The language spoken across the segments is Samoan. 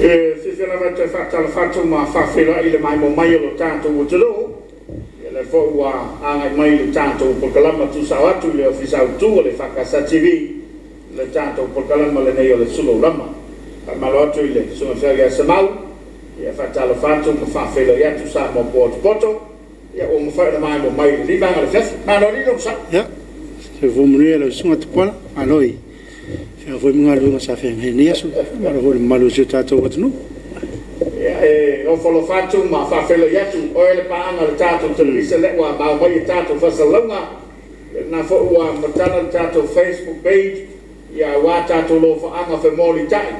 E fiafia lava e toe faatalofa atu ma faafeiloai i le maimoa mai o lo tatou atunuu, ia lea foi ua agai mai i le tatou polokalama tuusao atu i le Ofisa Autu o le EFKS TV, le tatou polokalama lenei o le Sulou Lama. Faamalo atu i le Susuga i le Feau ia Semau, ia faatalofa atu ma faafeiloai atu Samoa potopoto, ia ua mafai ona maimoa mai i lenei vaega o le afiafi. Malo alii le onosai. Ia, soifua manuia lau Susuga Tupuola, malo i feau foi ma galuega sa feagai ai nei aso, malo foi i le mamalu o si o tatou atunuu. Ia, e ofo alofa atu ma faafeiloai atu oe le paaga o le tatou televisa lea ua maua mai e tatou faasalalauga, ia lena foi ua matala le tatou Facebook page, ia aua tatou lofaaga femolitai,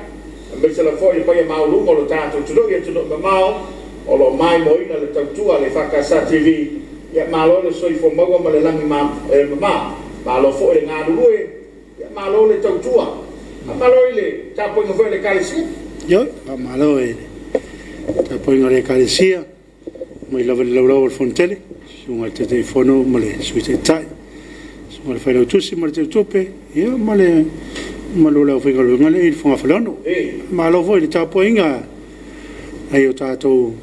aemaise lava foi le paia maualuga o le tatou atunuu i atunuu mamao o lo o maimoaina le tautua a le EFKS TV. Ia malo le soifua maua ma le lagi mama, malo foi le galulue, ia malo le tautua, faamalo i le tapuaiga foi a le Ekalesia. Ioe, faamalo i le tapuaiga a le Ekalesia, mai lava i le laulau o le Fonotele, susuga i le Taitaifono ma le Sui Taitai, susuga i le Failautusi ma le Teutupe, ia ma le mamalu o le aufaigaluega lea i le Fogafaleono. Malo foi i le tapuaiga a o tatou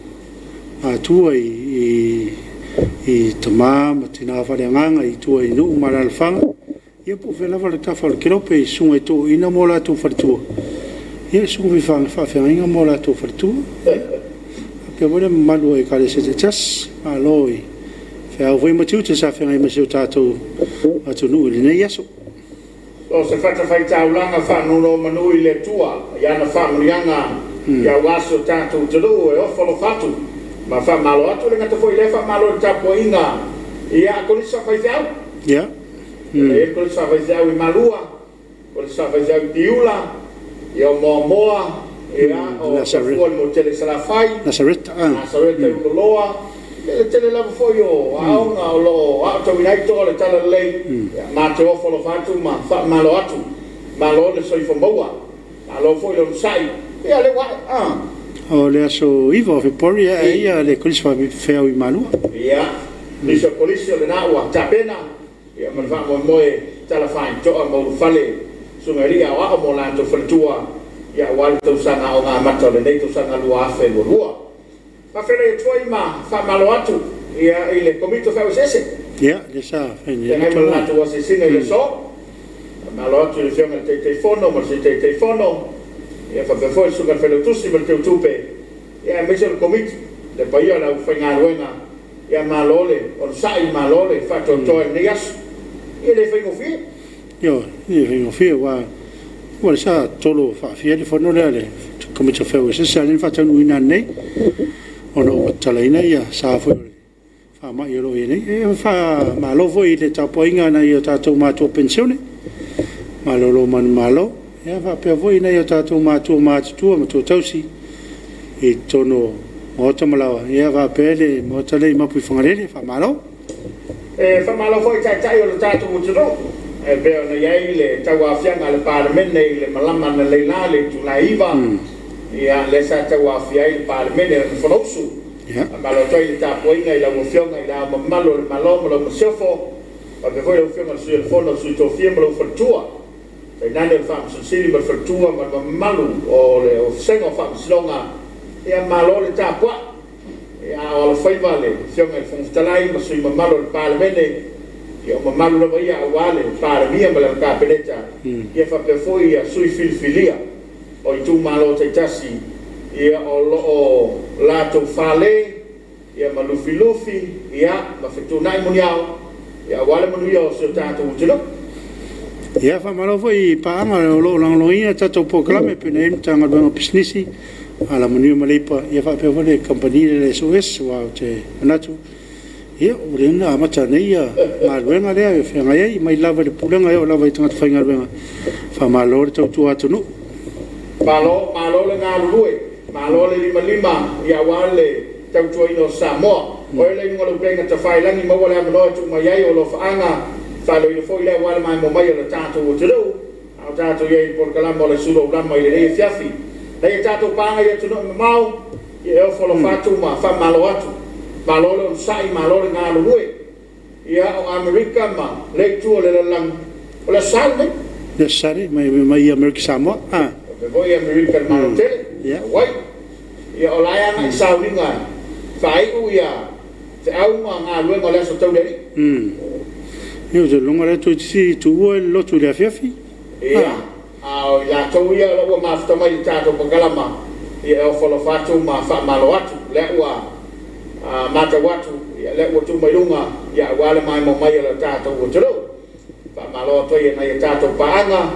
matua i tama ma tina faaleagaga i tua i nuu ma alaalafaga, ia po o fea lava le tafa o le kelope i susuga i toeaiina ma o latou faletua, ia susuga i faafeagaiga ma o latou faletua, faapea foi le mamalu o Ekalesia taitasi. Malo i feau foi ma tiute sa feagai ma si o tatou atunuu i lenei aso. So o se fatafaitaulaga faanonomanu i le Atua i ana faamanuiaga aua si o tatou atunuu, e ofo alofa atu ma faamalo atu. Le gata foi i lea, faamalo i le tapuaiga ia a Kolisi Faafaifeau. E Kolisi Faafaifeau i Malua, Kolisi Faafaifeau i Piula, ia o Moamoa, ia o Safua i le Motele i Salafai, Nasareta, Nasareta i Uloloa, ia le tele lava foi o aoga o lo o aotauina ai toa o le talalelei. Ia matou ofo alofa atu ma faamalo atu, malo le soifua maua, malo foi le onosai, ia le ua ae. O le aso 9 o Fepuari e ia le Kolisi Faafeau i Malua. Ia, nisi o kolisi o lena ua tapena, ia ma le faamoemoe talafaitoa ma ulufale susuga i alii aoao ma o latou faletua, ia aua le tausaga aoga amata o lenei tausaga 2022. Faafeiloai atu foi ma faamalo atu ia i le Komiti o Feau Eseese. Ia, le sa fai nei ma le latou asiasiga i le aso. Faamalo atu i le Afioga i le Taitaifono ma le Sui Taitaifono, ia faapea foi le Susuga i le Failautusi ma le Teutupe, ia aemaise o le Komiti, le paia o le aufaigaluega, ia malo le onosai, malo le faatoatoa i lenei aso. Ia le faigofie. Io, e faigofie ua le sa tolo faafia le fono lea le Komiti o Feau Eseese a le faataunuuina nei ona ua tatalaina ia sa foi o le faamai o lo o i ai nei. E faamalo foi i le tapuaiga a nai o tatou matua penisione, malolo manumalo, ia faapea foi nai o tatou matua matutua ma tuatausi i totonu o maota ma laoa, ia faapea le maota lea i Mapuifagalele, faamalo. E faamalo foi i taitai o le tatou atunuu, e pei ona i ai le tauaofiaga a le Palemene i le malama na leila le itula e 9, ia lea sa tauaofia ai le Palemene o le Fonousu. Faamalo atu ai le tapuaiga i lau Afioga i le Ao Mamalu o le Malo ma lau Masiofo, faapea foi lau Afioga i le Sui o le Fono o Sui Tofia ma lau Faletua, tainane o le Faamasino Sili ma le Faletua ma le mamalu o le Ofisega o Faamasinoga. Ia malo le tapuai. Ia a o alofaiva le Afioga i le Fofoga Fetalai ma sui mamalu o le Palemene, ia o mamalu lava ia aua le Palemia ma le Kapeneta, ia faapea foi ia sui filifilia o itumalo taitasi, ia o lo o latou fale, ia ma lufilufi, ia ma fetuunai muniao, ia aua le manuia o si o tatou atunuu. Ia faamalo foi i paaga o lo o lagolagoina tatou polokalame pe nei Matagaluega o Pisinisi, Alamanuia ma Leipa, ia faapea foi le kamupani le SOS, ua ou te manatu, ia ua leva ona amata nei ia galuega lea e feagai ai mai lava i le pulega e oo lava i tagata faigaluega. Faamalo le tautua atunuu. Malo, malo le galulue, malo le limalima, ia aua le tautuaina o Samoa. O le iuga o le upega tafailagi maua le avanoa e tuu mai ai o alofaaga, faaleoina foi le aua le maimoa mai o le tatou atunuu, a o tatou i ai i le polokalama o le Sulou Lama i lenei afiafi. Nei e tatou paaga i atunuu mamao, ia e ofo alofa atu ma faamalo atu. Malo le onosai, malo le galulue. Ia o Amerika ma le itu o le lalolagi, o le aso Sa lenei. Le aso Sa lenei, mai Amerika Samoa. Faapea foi Amerika i le Malo tele. Wai ia o la ia ngai sauliga faaiu ia feau ma galuega o le aso taulelei. Ia o te loga le toeitiiti tuua i le lotu i le afiafi. Ia a o i latou ia o lo o ua mafuta mai i le tatou pakalama, ia e ofo alofa atu ma faamalo atu lea ua matau atu, ia lea ua tuu mai luga, ia aua le maimoa mai o le tatou atunuu. Faamalo atu ai i nai a tatou paaga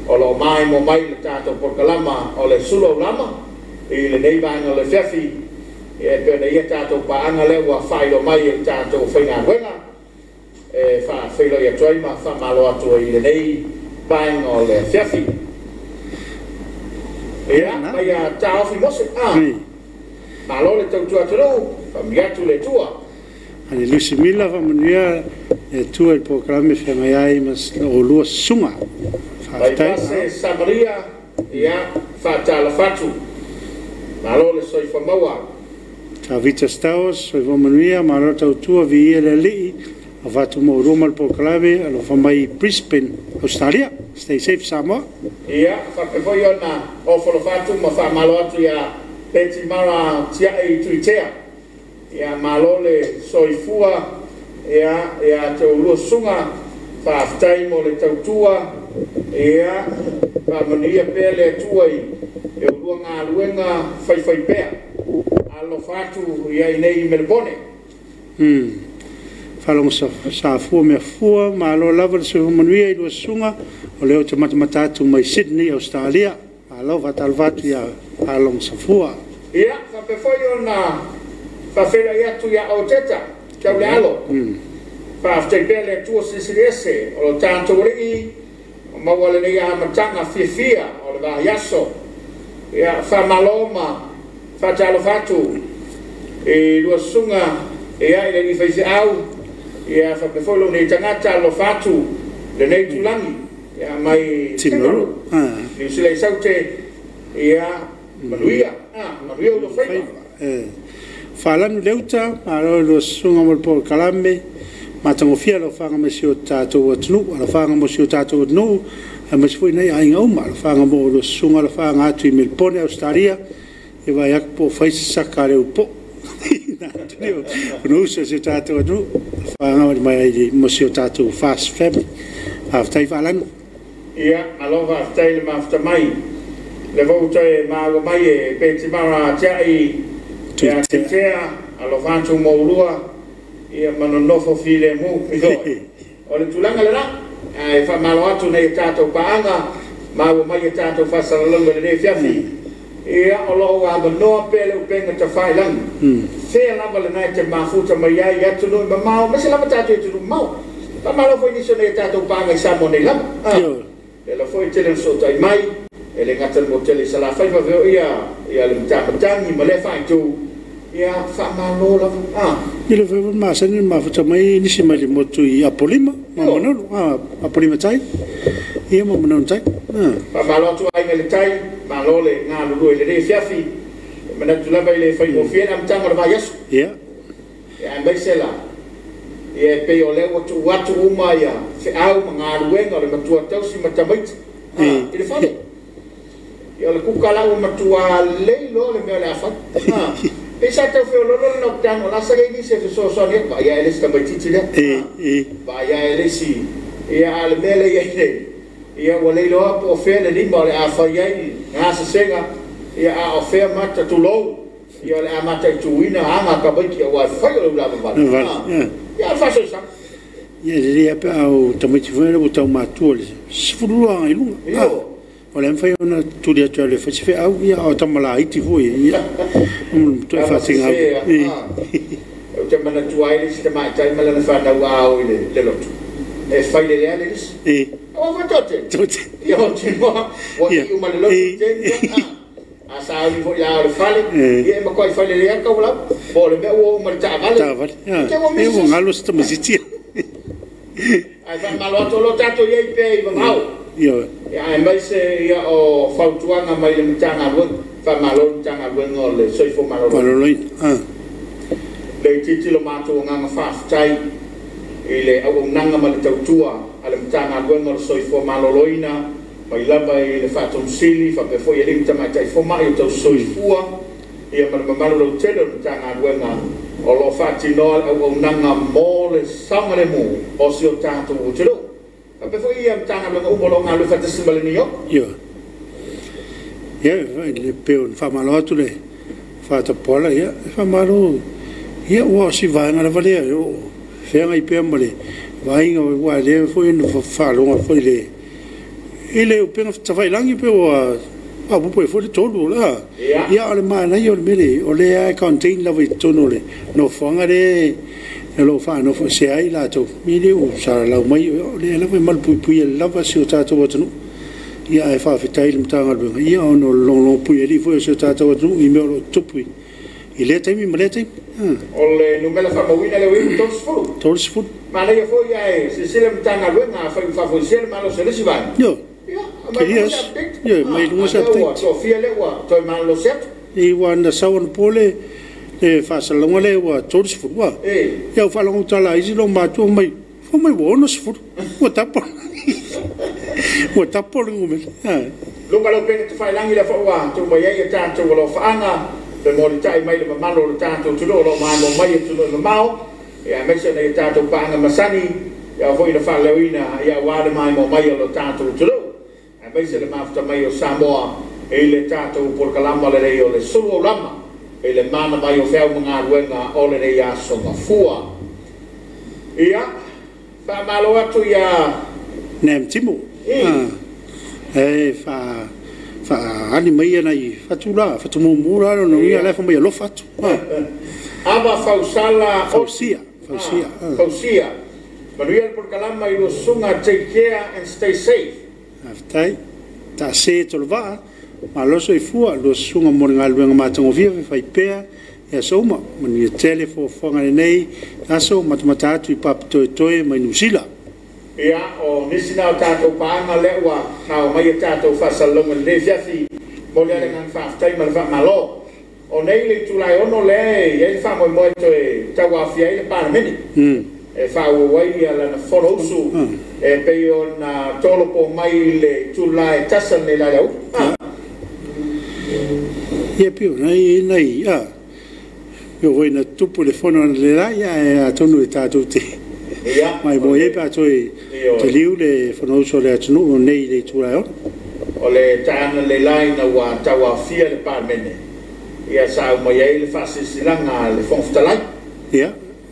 o lo o maimoa mai le tatou polokalama o le sulu aulama i lenei vaega o le afiafi, ia e pei ona ia tatou paaga lea ua faailoa mai e le tatou faigaluega e faafeiloai atu ai ma faamalo atu ai i lenei vaega o le afiafi. Ia, mai ia Taofi Mose, malo le tautua atunuu, faamanuia atu le Atua. Ale Lusi Mila, faamanuia le Atua i le polokalame feagai ai ma oulua susuga. Mai Faafetai. Pase Samaria, ia, faatalofa atu. Malo le soifua maua. Tavita Stowers, soifua manuia, malo tautua, viia le Alii, alofa atu ma oulua ma le polokalame, alofa mai Brisbane, Australia. Stay safe Samoa. Ia, faapea foi ona ofo alofa atu ma faamalo atu ia Peti Mara Tiai Tuitea. Ia, malo le soifua, ia, ia te oulua susuga, faafetai mo le tautua, ia, faamanuia pea le Atua i e oulua galuega faifai pea. Alofa atu ia i nei i Melebone. Faalogo safua mea fua, malo lava le soifua manuia i lua susuga, o lea ou te matamata atu mai Sydney, Australia. Malo, faatalofa atu ia Faalogo Safua. Ia, faapea foi ona faafeiloai atu ia Oteta, tau le alo. Faafetai pea le Atua Silisili Ese o lo tatou Alii, o maua lenei amataga fiafia o le vaiaso. Ia, faamalo ma faatalofa atu i lua susuga, ia, i le alii faifeau, ia, faapea foi lou nei tagata, alofa atu lenei tulagi, ia, mai Timaru. Niu Sila i Saute, ia, manuia, manuia ula faiva. Faalanu leuta, malo i lua susuga mo le polokalame, matagofie alofaga mai si o tatou atunuu, alofaga mo si o tatou atunuu, aemaise foi nai aiga uma, alofaga mo lua susuga, alofaga atu i Melbourne, Australia, ia vaai atu po o fai se saka a le upo. Ona uso si o tatou atunuu, alofaga mai ai mo si o tatou fast family. Faafetai Faalanu. Ia, malo faafetai le mafuta mai. Le vou toe maua mai e Peti Mara Tiai, ia Tuitea, alofa atu mo ulua, ia manonofo filemu i foi. O le tulaga lena, ae faamalo atu nei tatou paaga, maua mai e tatou faasalalauga i lenei afiafi. Ia, o lo o avanoa pea le upega tafailagi. Fea lava lena e te mafuta mai ai i atunuu i mamao, aemaise lava tatou i atunuu mamao. Faamalo foi nisi o nei tatou paaga i Samoa nei lava. Lea foi tele na sootai mai, e le gata le motele i Salafai faapea ia ia le Matamatagi ma lea faaitu. Ia, faamalo lava. I le fai masani mafuta mai nisi mai le motu i Apolima, ma Manolo, Apolima tai. Ia ma Manolo tai. Faamalo atu aiga i le tai, malo le galulue i lenei afiafi. E manatu lava i le faigofie le amataga o le vaiaso. Ia, aemaise la, ia e pei o lea ua tuu atu uma ia feau ma galuega o le matua tausi ma tamaiti i le fale. Ia, o le kuka la ua matua lei loa le mea o le a fai. Pe sa tau feololo le lockdown o la sa lei nisi e fesoasoani atu, vaai e le isi tamaitiiti lea. Vaai e le isi, ia, a le mea lea i ai nei, ia ua leiloa po o fea le lima o le a fai ai gasesega, ia a o fea mata tulou, ia o le a mataituina aga tamaiti aua e fai o le ulavavale. Vale. Ia, o le faasoisaga. Ia le pe au tamaiti foi le ua tau matua le 12 aga i luga. O le mafai ona tuli atu ai le fai se feau, ia o tamalaiti foi, ia. Toe faasega. Ou te manatua ai le isi tamaitai ma lana fanau ao i le lotu. E fai le lea le isi. O fa tote. Tote. Ia o te moa, ua i uma le lotu te. A sauni foi la o le fale, ia e makuai fai le lea kau lau. Po o le mea ua uma le taavale. Taavale. Te ua E misi. ua galo se tamaitiiti. Ai faamalo atu o lo tatou iai pea i vavao. Ia. Ia, aemaise ia o fautuaga mai le Matagaluega. Faamalo le Matagaluega o le Soifua Maloloina. Maloloina. Le itiiti lo matou agaga faafetai i le auaunaga ma le tautua a le Matagaluega o le Soifua Maloloina Mai lava i le faatonusili faapea foi alii ma tamaitai foma'i o tausisoifua ia ma le mamalu lautele o le Matagaluega o loo faatinoa le auaunaga mo le saogalemu o si o tatou atunuu faapea foi ia Matagaluega uma o loo galulue faatasi ma le NEOC. Ioe. Ia, le pei ona faamalo atu le faatapuala, ia, faamalo ia ua o si vaega lava lea o feagai pea ma le vaaiga ua lea foi na faalogo foi le i le upega tafailagi pe ua faaopoopo ai foi le tolu la. Ia, o le manaia o le mea lea o lea e contain lava i totonu o le nofoaga lea o lo o faanofoesea ai latou i le ua salalau mai o lea lava e malupuipuia lava si o tatou atunuu. Ia, ae faafetai i le Matagaluega ia ona o le logologopuialii foi o si o tatou atunuu i mea o lo o tutupu i lea taimi ma lea taimi. O le numera faamauina lea ua 30. 30. Manaia foi ae silasila le Matagaluega afai ua faafoisia le malosi o le isi vaega. Ioe. Ia, aumai luga se update. Ioe, mai luga se update. Ua toafia lea ua toe malolosi atu. I ua na sau anapo le faasalalauga lea ua 30 ua. Ia, ua faalogo tala a isi loomatutua mai, fai mai ua 60. Ua tapa. Ua tapa le numera. Luga lau upega tafailagi lea foi ua tuu mai ai ia tatou alofaaga pe molitai mai le mamalu o le tatou atunuu o lo o maimoa mai atunuu e mamao, ia aemaise nai a tatou paaga masani ia foi na faaleoina ia aua le maimoa mai o le tatou atunuu, aemaise le mafuta mai o Samoa i le tatou polokalama lelei o le sulu aulama i le mana mai o feau ma galuega o lenei aso gafua. Ia, faamalo atu ia Nem Timo. E faaali mai nai fatula fatumumu la lona uiga la e fai mai alofa atu. Ava Fausala Fausia. Fausia. Fausia. Manuia le polokalama i lua susuga, take care and stay safe. Faafetai. Taase tolovaa, malo soifua lua susuga mo le galuega matagofie faifaipea i aso uma. Manuia tele fuafuaga i lenei aso, matamata atu i Papatoetoe mai Niu Sila. Ia, o nisi na o tatou paaga lea ua ao mai e tatou faasalalauga i lenei afiafi, mo le agaga faafetai ma le faamalo. O nei le itula e 6 lea e i ai le faamoemoe toe tauaofia ai le Palemene e faaauau ai lana fonousu e pei ona tolopo mai i le itula e 1 lenei la le aoauli. Ia pei o nai nai a pei foi na tupu le fono analeila, ia ae atonu e tatou te mai mo ai pe a toe taliu le fonousu o le atunuu nei i le itula e 6. O le taeaga leila ina ua tauaofia le Palemene, ia sa aumai ai le faasilasilaga a le Fofoga Fetalai.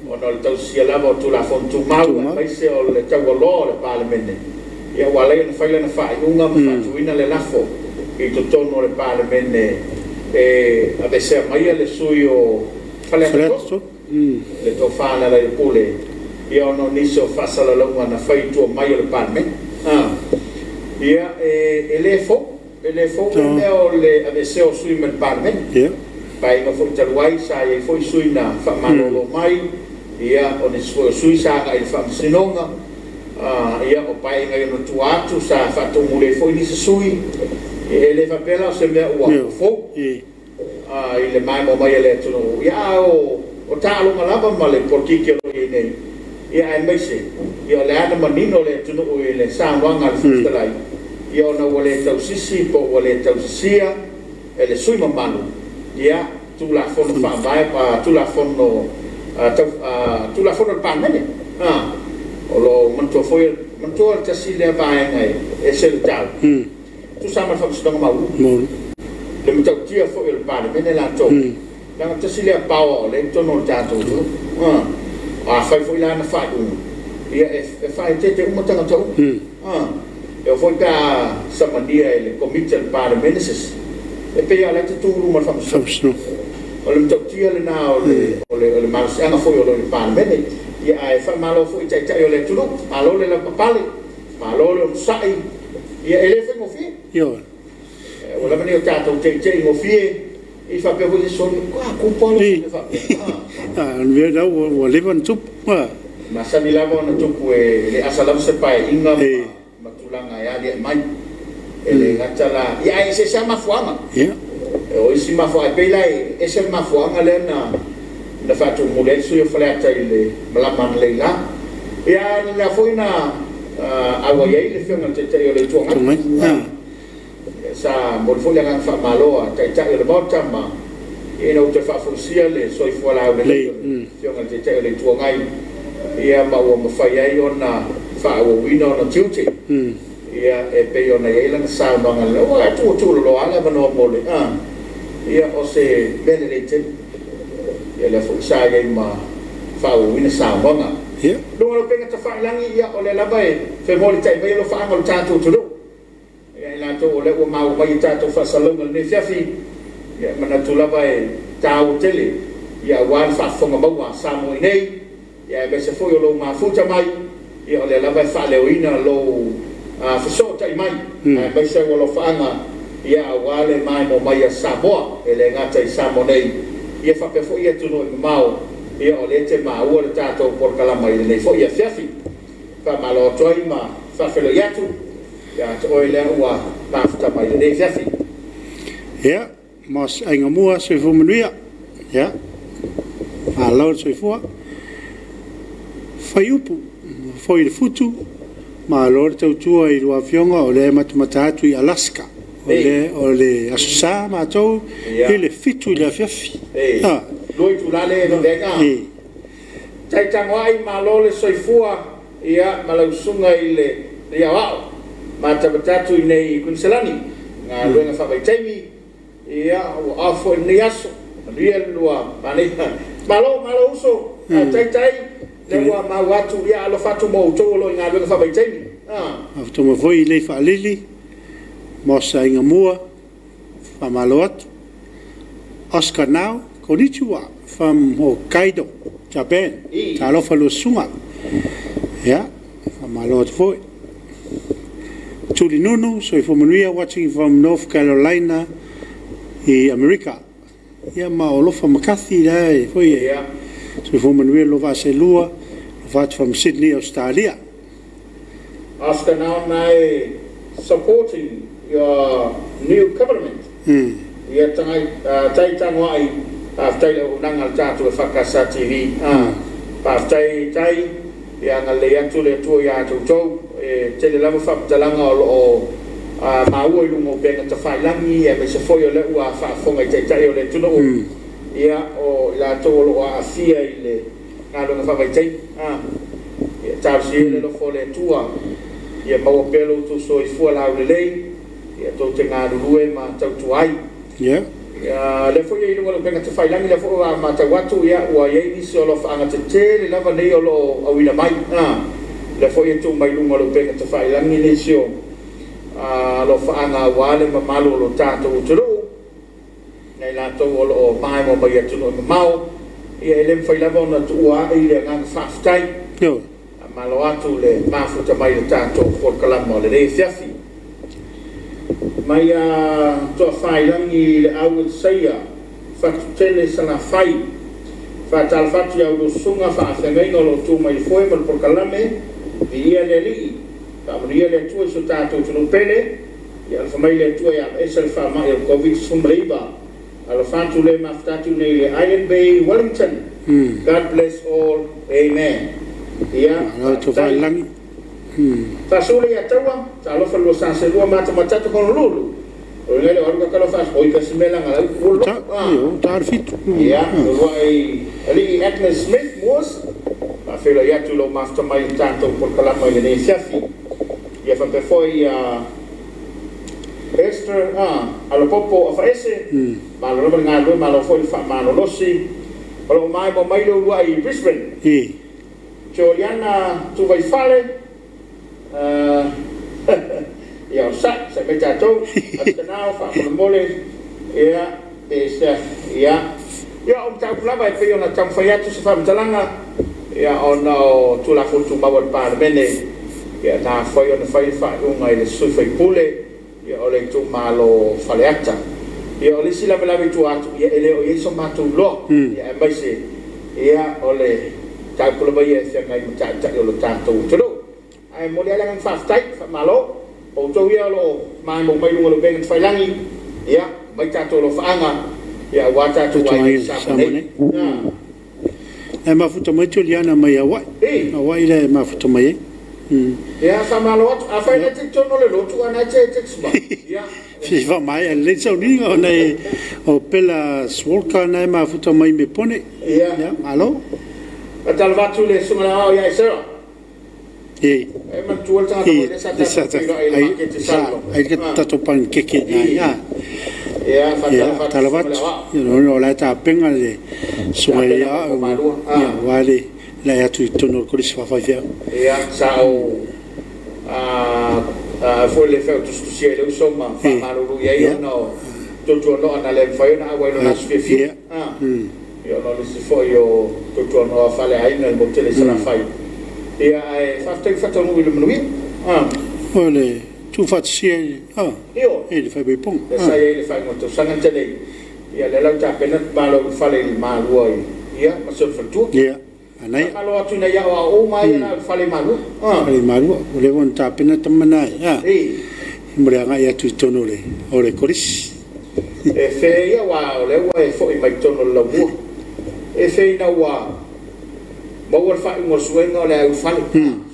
Ona o le tausia lava o Tulafono Tumau aemaise o le taualoa o le Palemene, ia ua ala ai ona fai lana faaiuga ma faatuina le lafo i totonu o le Palemene e aveesea mai le sui o Faleata 3, le Tofa a Lealailepule, ia ona o nisi o faasalalauga na fai i tua mai o le Palemene. Ia, e le fou, e le fou le mea o le aveesea o sui mai le Palemene. Paeaiga foi talu ai sa i ai foi sui na faamalolo mai, ia o nisi foi o sui sa agai i le faamasinoga, ia o paeaiga i ona tua atu sa faatuumuli ai foi nisi sui. E le faapea la o se mea ua fou i le maimoa mai a le atunuu, ia a o taaloga lava ma le polokiki o lo o i ai nei, ia aemaise ia o le a na manino le atunuu i le saunoaga a le Fofoga Fetalai, ia ona ua le tausisi po ua le tausisia e le sui mamalu ia Tulafono faavae pa Tulafono Tulafono o le Palemene. O lo o manatua foi manatua le tasi lea vaega e ese le taua tusa ma le faamasinoga maualuga le matautia foi o le Palemene latou, leaga tasi lea power o lea i totonu o le tatou atunuu. Afai foi la na faaiuga, ia e faaeteete uma tagata uma. E oo foi pe a samania e le Komiti a le Palemene se e pei lava o la e te tu i luma o le faamasinoga. O le matautia lena o le malosiaga foi o lo o i le Palemene. Ia ae faamalo foi i taitai o le atunuu, malo le lavapapale, malo le onosai, ia e le faigofie. Ua lava nei o tatou teitei gofie i faapea foi se soli, ua tupu lava le faapea. O le mea lena ua leva ona tupu. Masani lava ona tupu e le asa lava se paeaiga ma tulaga e aliae mai. E le gata la, ia ae eseese lava mafuaaga. O isi mafuaaga, e pei la e ese le mafuaaga lea na faatuumuli ai le sui o Faleata i le malama analeila. Ia lea foi na Auai ai le Afioga i le Taitai o le Itu Agai. Sa momoli foi le agaga faamalo a Taitai o le Maota ma ina ua toe faafoisia le soifua laulelei o le Afioga i le Taitai o le Itu Agai, ia ma ua mafai ai ona faaauauina ona tiute, ia e pei ona i ai lana saunoaga ua tuutuuloloa le avanoa mo le ia o se mea lelei tele. Ia lea foi sa i ai ma faaauauina saunoaga. Luga o lau upega tafailagi, ia o lea lava e femolitai mai alofaaga o le tatou atunuu. Ia i latou o lea ua maua mai i tatou faasalalauga i lenei afiafi, ia manatu lava e taua tele, ia aua le faafofoga maua a Samoa nei, ia aemaise foi o lou mafuta mai, ia o lea lava e faaleoina lou fesootai mai, aemaise o alofaaga, ia aua le maimoa mai a Samoa, e le gata i Samoa nei, ia faapea foi atunuu e mamao, ia o lea te maua le tatou polokalama i lenei foi afiafi. Faamalo atu ai ma faafeiloai atu ia te oe lea ua mafuta mai lenei afiafi. Ia, Mos Aiga Mua, soifua manuia. Ia, malo le soifua. Faiupu, foi le futu, malo le tautua i lua afioga o lea e matamata atu i Alaska. O le aso sa matou i le 7 i le afiafi. Lui tulale no vega. Taitango ai malo le soifua ia malausunga i le iao. Matamatatu i nei Queensland. Ngā luenga whawaitaimi. Ia ua afo i nei aso. Manuia le lua maneia. Malo malo uso. Taitai le ua mau atu ia alofa atu mo outou o lo o i galuega faavaitaimi. Afatonga foi i lei faalili mo sa aiga mua faamalo atu. Oscar Now, konnichiwa from Hokkaido, Japan. Talofa lua susuga. Ia, faamalo atu foi. Tuli Nunu, soifua manuia, watching from North Carolina i Amerika. Ia ma o alofa McCarthy la e foi e soifua manuia lo vaaselua, alofa atu from Sydney, Australia. Oscar Now nai supporting your new government. Ia tangai taitango ai faafetai le auaunaga a le tatou e EFKS TV. Faafetai tai ia agalelei atu le Atua iā toutou e tele lava faamatalaga o loo maua i luga o upega tafailagi aemaise foi o lea ua faafofoga i taitai o le atunuu, ia o i latou o loo aafia i le galuega faavaitaimi. Ia talosia le alofa o le Atua ia maua pea lo outou soifua laulelei, ia tou te galulue ma tautua ai. Ia lea foi i luga o le upega tafailagi lea foi ua matau atu ia ua i ai nisi o alofaaga tetele lava nei o loo auina mai. Lea foi e tuu mai luga o le upega tafailagi nisi o alofaaga aua le mamalu o lo tatou atunuu nai latou o loo maimoa mai atunuu e mamao, ia e le mafai lava ona tuua ai le agaga faafetai. Malo atu le mafuta mai le tatou polokalama o lenei afiafi. Mai a toafailangi le au e saia fatutele salafai faatalofa atu i au susuga faafeagaiga o loo tu mai le foe ma le polokalame viia le alii faamanuia le Atua i so tatou atunuu pele. Ia alofa mai le Atua ia esa le faamai o le COVID-19. Alofa atu le mafuta atu nei le Island Bay, Wellington. God bless all. Amen. Ia Malo toafailangi. Faasule ia taua talofa lua saselua matamatatu Honolulu o le alu kakalo faas oi kasimela ngala ulo. Ta, io, ta le fitu. Ia lua ai alii Agnes Smith Moores faafeiloai atu lou mafuta mai le tatou polokalama i lenei afiafi. Ia faapea foi Esther alopopo afaese malo lava le galulue malo foi le faamalolosi o loo maimoa mai le uluai i Brisbane. Juliana Tuvaifale ia o sa sa mai tatou atanao faamolemole ia pe se ia ia o mataupu lava e pei ona taumafai atu se faamatalaga ia ona o Tulafono Tumau a le Palemene ia na foi ona fai le faaiuga i le sui faipule ia o le itumalo Faleata. Ia o le isi lavelave i tua atu ia e le o i ai so matou iloa, ia aemaise ia o le mataupu lava ia e feagai ma taitai o le tatou atunuu. Ae momoli ai le agaga faafetai faamalo o outou ia o loo maimoa mai luga o le upega tafailagi, ia mai tatou alofaaga ia aua tatou aiga i Samoa nei. E mafuta mai Juliana mai Hawaii. Hawaii le mafuta mai ai. Ia faamalo atu afai le tonu le lotu ana te te ma. Ia fifa mai a le sauniga ona e o pela swolka na e mafuta mai me pone. Ia malo. Atalvatu le sunga o ia isera. E e mantua le tagata le sa ta ai ke te salo. Ai ke tato pan keke na ia. Ia fatalvatu. Ia no la ta penga le sunga ia ia wale la atu i tonu ko le fa fa. Ia sa o a foi le feu tusi le uso ma fa malulu ia ia no tutu no ana le fa na wa no sfia. Ia no le sifo yo tutu no fa le ai no tele sala fai. Ia ai fa te fa tonu le manu. O le tu fa tsi io e le fa be pon. Le sa ia le fa mo to sanga tele. Ia le lau ta pena ba lo fa le malua ia ma so fa tu. Ia anai alo atu na ia o mai na fale malu fale malu o le won ta pena tamana ia e mo le anga ia tu tono le o le koris e fe ia wa o le wa e fo i mai tono la wo e fe na wa ma wa fa mo suenga o le au fale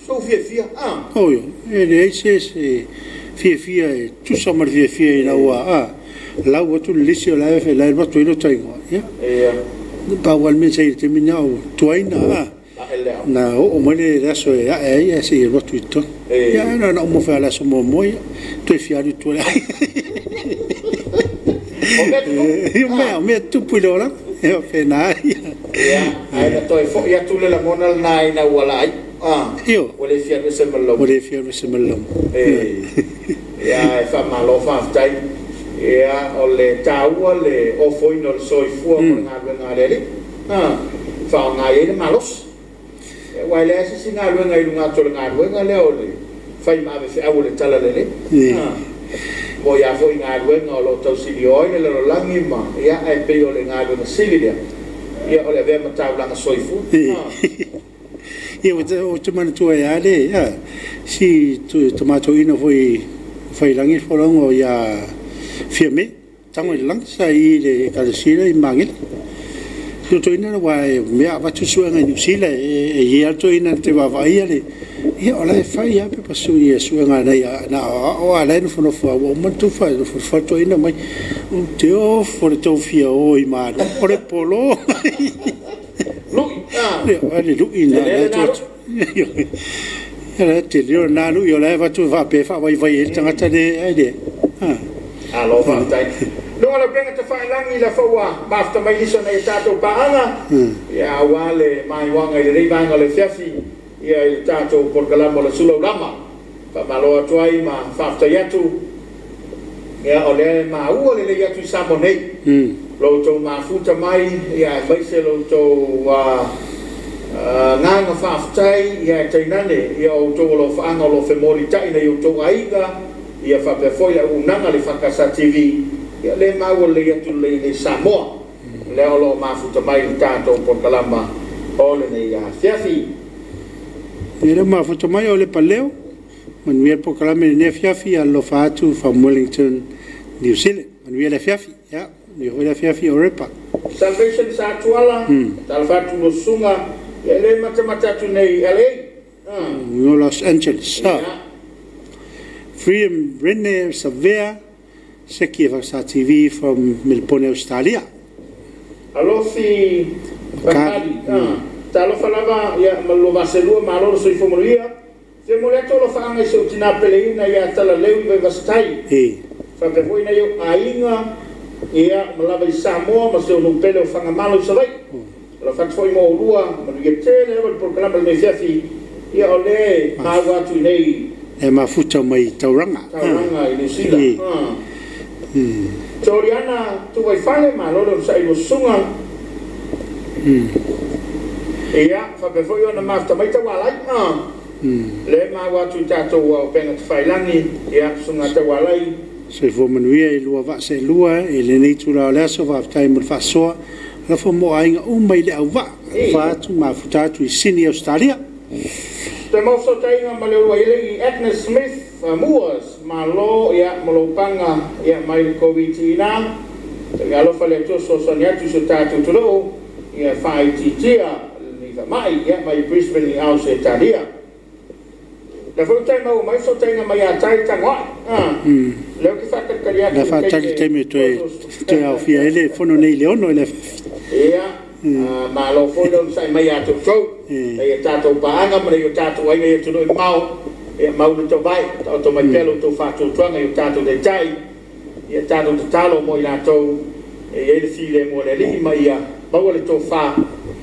so fia fia o yo e le se se fia fia e tu sa mar fia fia ina wa la wa tu le se la fe la wa tu ino tai ia ia pa wal me se te mina o tuaina na o mole la so ya ya se ro tu to ya na na mo fa la so mo mo tu fi alu tu la o me tu pu lo la e fe na ya ai na toi fo ya tu le la mona na ina wala ai io o le fi alu se malo o le fi alu se malo ya fa malo fa tai ia o le taua le ofoina o le soifua mo le galuega a le Alii faaaoga ai le malosi ua e leai se isi galuega i luga atu o le galuega lea o le fai ma avefeau o le talalelei mo ia foʻi galuega o loo tausilio ai le lalolagi ma ia ae pei o le galuega sili lea ia o le avea ma taulaga soifua. Ia o te manatua e ale ia si tomatoina foi failangi folongo ia firme tango i lang sa i le kalasila i mangel to ina wa me ava tu suanga New Zealand e ia to ina te wa vai le ia ola e fai ia pe pasu ia suanga na ia na o ala no fono fo o mo tu fa no fo to ina mai o te o fo te fia o i ma o le polo lui le lui na to ia te leo na lui o la va tu va pe fa vai vai e tangata le ai le alo fa tai no la penga te whaelangi la whaua mafta mai lisa nei tātou paanga ia wale mai wanga i le reivanga le fiafi ia i le tātou porkalama le sulaulama whamalo atu ai ma whaftai atu ia o le maua le lei atu i Samoa nei lo tou mafuta mai ia e maise lo tou nganga whaftai ia e tainane ia o tou lo whaanga o lo whemori tai nei o tou aiga ia whapea foi la unanga le whakasa TV ia le maua le atu le le Samoa le o lo mafuta mai le tātou porkalama o le nei fiafi ia le mafuta mai o le paleo manuia porkalama le fiafi alofa atu from Wellington New Zealand manuia le fiafi ia ni hoi le fiafi o repa Salvation sa tuala talfatu no sunga ia le matamata atu nei LA Los Angeles Freedom Rene Savea Seki sa TV from Melbourne, Australia. Alofi Bakali. Talofa lava ia malova selua malo soifo manuia. Te moleto lo faanga se utina peleina ia tala leu i vastai. Fa pe foi na yo ainga ia malava i Samoa ma se no pele o fanga malo i Savai. La fa foi mo lua manuia tele o programa le fiafi ia ole maua atu nei e mafuta mai tauranga. Tauranga i New Zealand. Toriana tu vai fale malo lo sa i sunga. Ia fa pe foi ona mafta mai tawalai. Le maua atu tātou au penga te whailangi ia sunga tawalai. Soifua manuia i lua vaa se lua e lenei tula o le aso faafetai mo le faasoa lafo mo aiga uma i le auvaa fa atu mafuta atu i Sydney, Australia. Te mausotaiga ma le ua ile i Agnes Smith Moores malo ia malopanga ia mai le COVID-19 te alofa le atu sosoani atu so tātou tulou ia whaititia ni mai ia mai Brisbane i Australia. Le foi tai mau mai so tai mai a tai tangoa. Le ki fa ka Le faatali taimi toe toe aofia ai le fono nei le 6 i le Ia, malo foi le sai mai a tou e tatou paanga ma le tatou aiga i atunuu i mamao. Ia mau le tovai taoto mai pea lo outou faatuatuaga i o tatou taitai. Ia tatou tatalo mo i latou e iai le filemu a le alii ma ia maua le tofā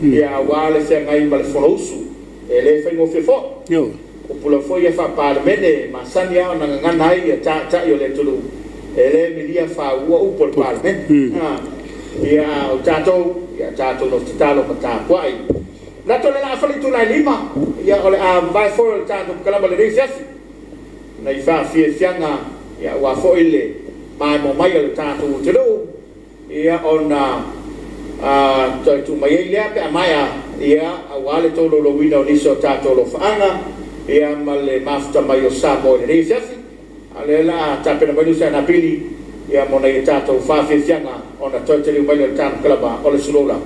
ia auā le feagai ma le fonousu e lē faigofie foʻi. Upu foi ia faapalemene masani a ona gagana ai ia taʻitaʻi o le atunuu e lē milia fāua upu o le palemene. Ia o tatou ia tatou no tatalo ma tapuaʻi lato le laa fale itulai 5 ia o le a vavae foi o le tatou kalama lenei fiafi nai faafiafiaga ia ua foi le maemo mai o le tatou atunuu ia ona toe tuu mai ai lea pe a maea ia auā le tolaulouina o nisi o tatou alofaaga ia ma le mafuta mai o Samoa i lenei fiafi. A o lea la a tapena mai lusi anapili ia mo nai tatou faafiafiaga ona toe taliu mai le tatou kalama o le suloula.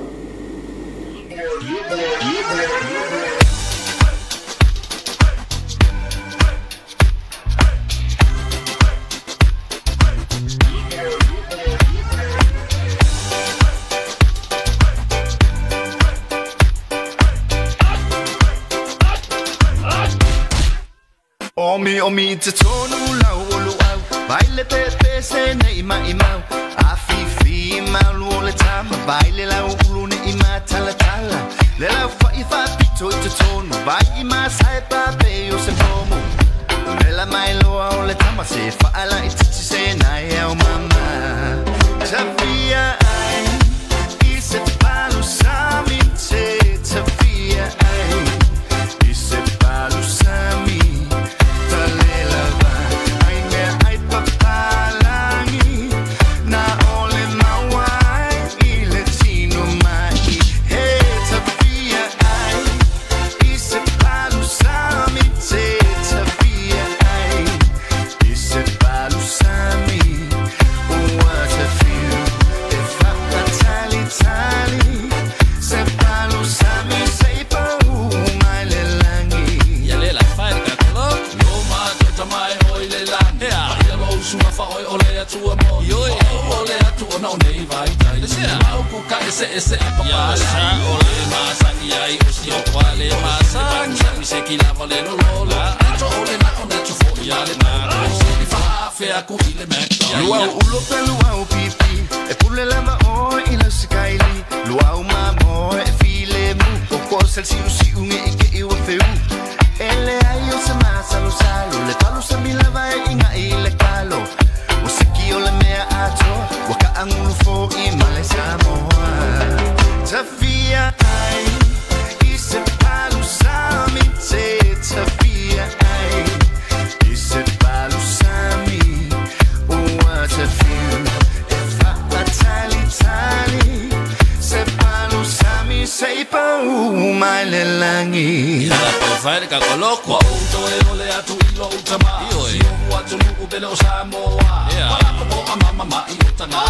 Omi omi te tonu lau olu au Baile te te se nei mai mau A fi fi malu o le tama Baile lau ulu ne i ma tala tala Le lau fa i fa pito i te tonu Vai i ma sai pa pe o se pomo Le la mai loa o le tama Se fa ala i titi se nai au mama Tafia ai I se palu sami te Tafia ai I se palu sami Se pa sa o le masangi ai o si o kwale masangi se ki la vale lo lo to o le na o na to fo ya le na se ni fa fe a ku ile me Lua ulo pelu au pipi e pule lava o i la sikaili lua o mamo e file mu o ko sel si u si unge i ke i o feu ele ai o se masa lo salo le palu sa mi lava e inga i le kalo o siki o le mea ato wa ka angulu fo i male Samoa Tafia ai i se palu sami te Tafia ai i se palu sami ua tafiu e fa tali tali se palu sami se pau mai le langi Ia pe faile ka koloko o e ole atu i lo utama Si o atu nuku pele o Samoa Wala ko a mama ma i o tanga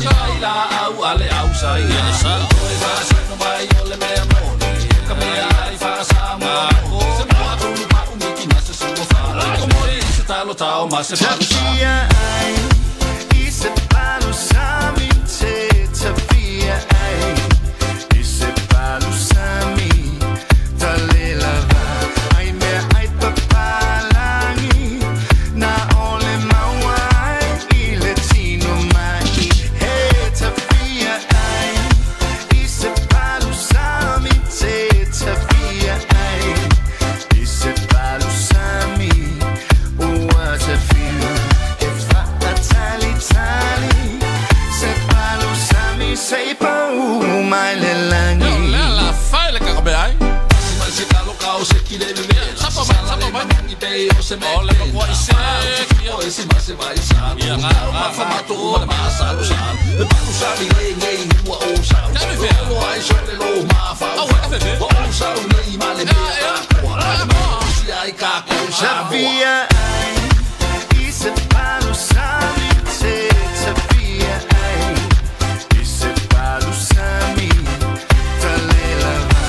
Ia i la au ale au sa ia sa Toe fa sa no mai o le mea moni Ka mea ai fa Samoa Se moa tunu pa umiki na se sua fa Ko moi se talo tao ma se palu sa Tafia ai i se palu sami te Tafia ai i se palu sami Talela va ai mea ai papalangi Na ole maua ai i le tino mai He tafia ai i se palu sami te Tafia ai i se palu sami Ua tafiu e fa tali tali Se palu sami se pau mai le langi La la faile ka ko ai Se kalo kao se ki le bebe Sapa mai sapa mai ni be o se me ole ko i se o se ma se vai sa ia nga ma fa ma to ma sa lo sa le pa sa mi le nge ni wa o sa o ai so le lo ma fa o o sa o nei ma le me si ai ka ko sa Tafia ai i se palu sami te Tafia ai i se palu sami Talela va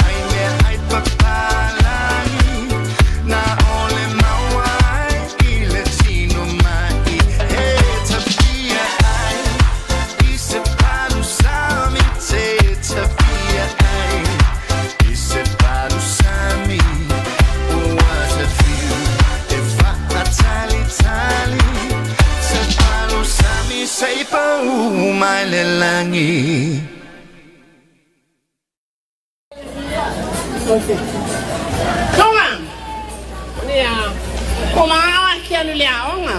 ai mea ai papalangi Na ole Se i pau mai le langi. Tonga! Nia! O mga kia le aonga.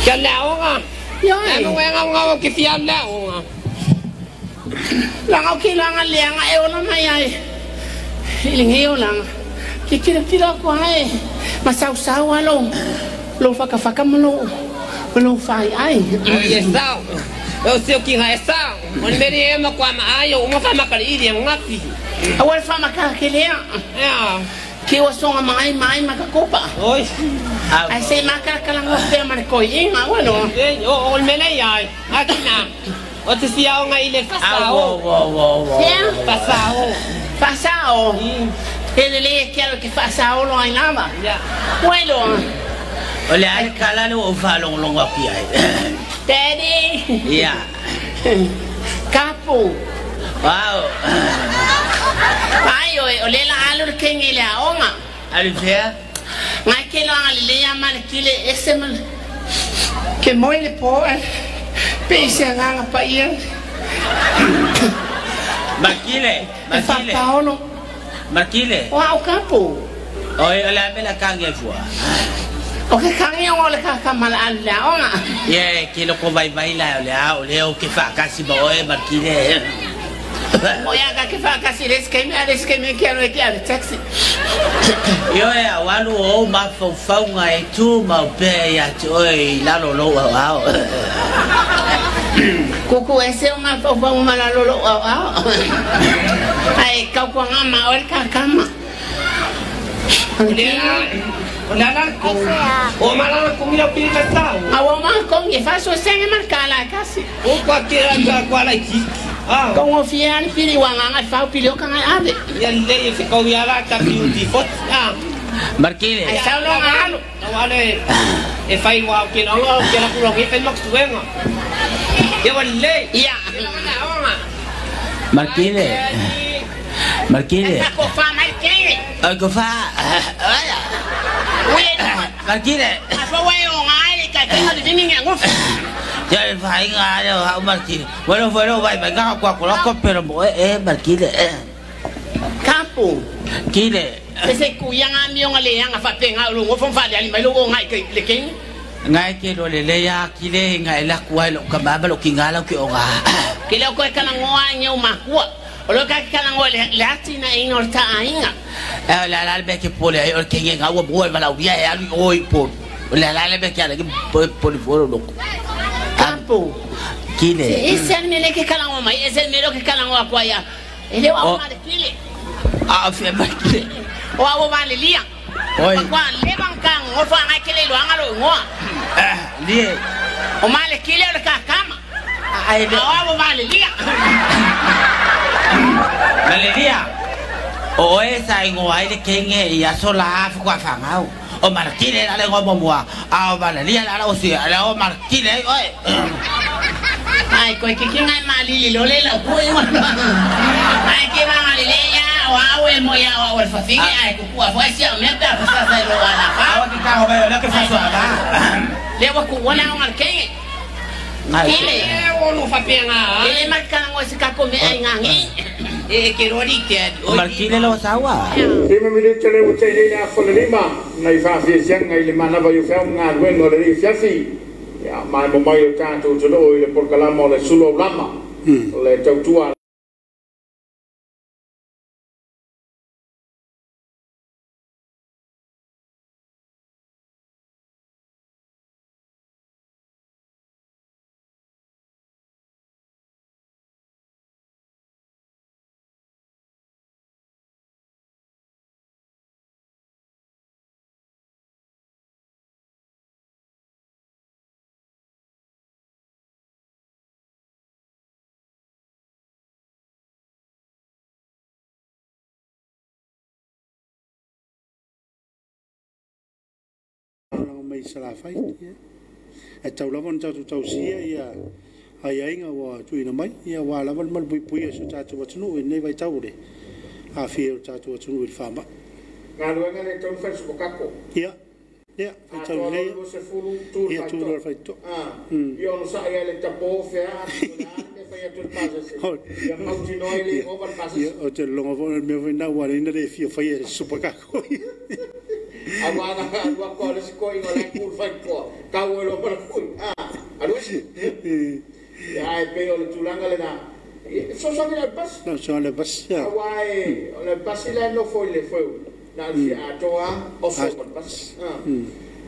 Kia le aonga? Ioi. Ano nga nga ke fia le aonga. Langa ke langa le anga e ona mai ai. Iling e olanga. Ke kira kira ko ai. Masau sau alo. Lo faka faka malo. Lo fai ai. Oi sao. O se o kinga e sao. O meri e ma kwa ma ai o ma fa makali i ngapi. Awal fa maka ke lea. Ya. Ke o songa mai mai makakopa. Oi. Ai se maka kala ngo pe ma ko inga walo. E o mele ai. Akina. O te fia o ngai le fasao. Wo. Fasao. Fasao. Ele le ke lo ke fasao lo ai lava. Ya. Welo. O le ai kala le o fa long long api ai. Daddy. Ya. Kapu. Wow. Ai o le la alu ke ngi le aonga. Alu fea? Ngai ke lo anga le ya ma le kile ese ma ke moi le po pe se anga pa ia. Makile, makile. Paolo. Makile. Wa o kapu. Oi o le me la kange fua. O ke kange o le ka ka mala alu le aonga. Ye, ke lo ko vai vai la o le a o le o ke fa kasi ba oi makile. O ya ka ke fa kasi les ke me les ke me ke alo ke alo taxi. Io e awalu o ma fau fau ngai tu ma pe ya te oi la lo lo au. Kuku ese o ma fau fau ma la lo lo au au. Ai kau ko nga ma ol ka kama. O la la ko. O ma la ko mi la pi ka tau. A o ma ko ngi fa so senge mar kala kasi. O kwa ke ra ka kwa la ki. Ah. Ko ngo fia ni pili wa nga fa pili o ka ngai ave. Ya le se ko ya la ka beauty fot. Ah. Markile. Ai sa lo nga alu. No vale. E fai wa ke no lo ke la ku lo ngi fe mak suenga. Ke wa le. Ya. Markile. Markile. Ko fa mai ke. Ai ko fa. We. Markile. A fa wa o ngai ka ke ha di ni ngo. Ya fai nga le ha Markile. Bueno, bueno, vai vai nga kwa ko ko pero mo e Markile. Kapu. Kile. Se ku ya nga mi nga le nga fa pe nga lo ngo fon fa le ali mai lo ngai ke le ke. Ngai ke lo le le ya kile ngai la ku ai lo ka ba lo ki nga lo ki o nga. Ke le ko ka ngo a nyo ma ku. O lo ka ka ngo le le atina ino ta ainga. E la la be ke pole ai o ke nga wo bo ba la ya ya o i po. La la le be ke ala ke po po lo. Kapu. Kile. Ese al mele ke kala ngo mai, ese mele ke kala ngo akwa ya. Ele wa ma de kile. A fe ma kile. O a wa le lia. Oi. Kwa le bang kang ngo fa ngai kile lo anga lo ngo. Lie. O ma le kile o le ka kama. Ai le. A wa le lia. Ma le lia. O e sa ngo ai le kenge ya sola fa kwa fa ngau. O markile la le ngo mo a o ma le lia la o si la o markile oi. Ai ko ke ke ngai ma li lo le la ko e wa. Ai ke ma le le ya o a we mo ya o fa fi ai ko ku fa si o me ta fa sa lo ala fa. A wa ke ka ho ba la ke fa so ba. Le wa ku wala o markenge. Kile o no fa pe nga. Ele ma ka ngo se ka ko me ai ngangi. E ke ro di te. Markile lo sawa. Lima minute le o te le a fole lima nai fa fi sianga i le mana va yo fa nga luen o le ri fiafi. Ya mai mo mai o tatou te lo i le porkalama o le sulo lama. Le tautua. Mai salafai e tau lava ona tatou tausia ia aiaiga ua tuuina mai ia ua lava le malupuipuia i so tatou atunuu i lenei vaitau o le aafia o le tatou atunuu i le faama'i. Galuega le tau fai sukokako. Ia. Ia, faitau lelei. 20 tu Ia, tu loa le faitotoa. Ia ono sa'i ai le tapo fea atu o le a le mea fai atu le pasese. Ia mautinoa ai le ova le pasese. Ia, o te logo foi le mea foi na ua leina le fia fai e supakako. Aua na alu aku a le isi koiga o la e ku le faitotoa. Tau ai loa ma le fui. Alu ese. Ia, ae pei o le tulaga lena. Ia, e fesoasoani i le pasi. Fesoasoani i le pasi, ia. Aua e, o le pasi la e nofo i le foeu, na o le fia atoa lava, oso ma le pasi.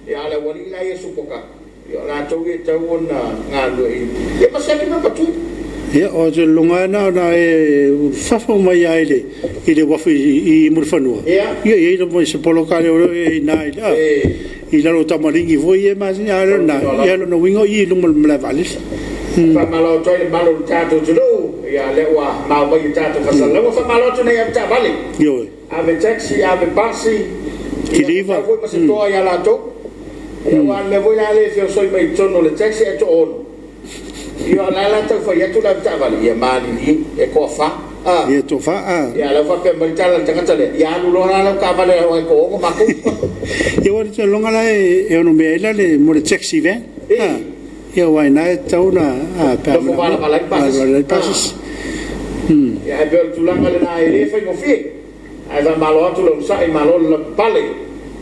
Ia, a o le aualii la ia supoka, ia o latou ia e tatau ona galulue i, ia ma se aki mea patui. Ia, o te lologa na ona e fafo mai lava i le i le uafu i Mulifanua. Ia. Ia, e i ai lava se poloka lea o lo o i ina i i lalo o tamaligi foi ia e masani, a o le lena, ia o lona uiga o i i luma o le malae vaalele. Faamalo atu ai le malu o le tatou atunuu, ia lea ua mao mai i tatou fasalauga. Faamalo atu nei ave taavale, Ioe. ave taxi, ave pasi, ia Kiliva. tau foi ma se toa ia latou. Ia aua o le mea foi la lea e feosoi mai i totonu o le taxi ae toaono. Ia o la la tau fai atu le ave taavale, ia malilie, e toafa. Ia toafa, a. Ia la ua faapea mai le tala a le tagata lea, ia alu loa la lau taavale aua e toaono matou. Ia ua te loga la e ono mea ai la le mo le taxi van. Ia aua ina e tatau ona pe a Nofo valavala ai le pasese. Valavala ai le pasese. Ia ae pei o le tulaga lena e le faigofie. Ae faamalo atu le onosai, malo le lavapapale.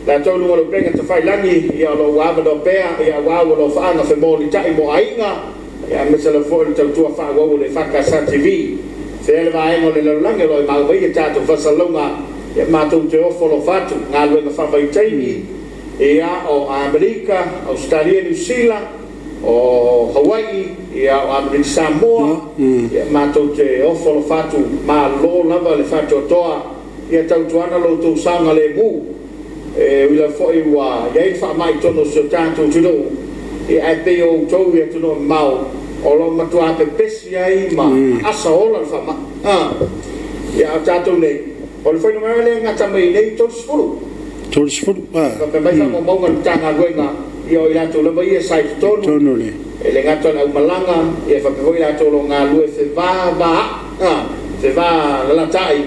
Latou i luga o le upega tafailagi, ia o lo o ua avanoa pea, ia aua ua lofaaga femolitai mo aiga, ia aemaise lava foi o le tautua faaauau o le EFKS TV. Fea le vaega o le lalolagi o lo o e mau mai ia tatou faasalalauga, ia matou te ofo alofa atu, galuega faavaitaimi, ia o Amerika, Ausetalia, Niu Sila, o Hawaii, ia o Amerika Samoa, ia matou te ofo alofa atu, malo lava le faatoatoa, ia tautuana lo outou saogalemu. E ui lava foi ua i ai le faamai i totonu o si o tatou atunuu, ia ae pei o outou i atunuu e mamao o lo o matua pepesi ai ma aasa ola le faamai. Ia a o tatou nei, o le fuainumera lea e gata mai nei 30. 30, a. Faapea mai faamaumauga a le Matagaluega, ia o i latou lava ia sa i totonu, Totonu o le. e le gata o le aumalaga, ia faapea foi i latou o lo o galulue fevavaai, fevalalata'i,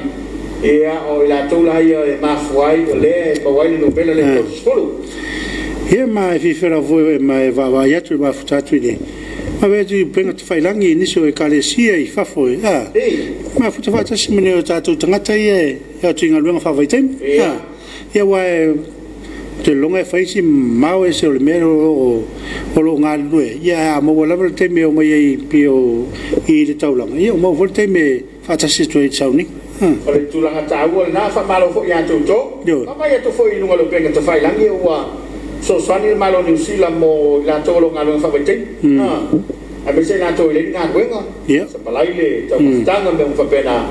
ia o i latou la ia e mafua ai o lea e maua ai le numera lea e 30. Ia ma e fifia lava foi ma e vaavaai atu e mafuta atu i le vaavaai atu i upega tafailagi i nisi o ekalesia i fafo e a mafuta faatasi ma nai o tatou tagata ia e atu i galuega faavaitaimi a ia aua e ou te lologa e fai si mamao ese o le mea o lo o galulue ai, ia ae a maua lava le taimi e omai ai pei o i le taulaga, ia ua maua foi le taimi e faatasi atu ai i le sauniga. O le tulaga taua lena, faamalo foi ia te outou. Ioe. Vaavaai atu foi i luga o le upega tafailagi ua fesoasoani le Malo o Niu Sila mo i latou o lo o galuega faavaitaimi, aemaise i latou e leai ni galuega, sapalai le taumafataga ma mea uma faapena.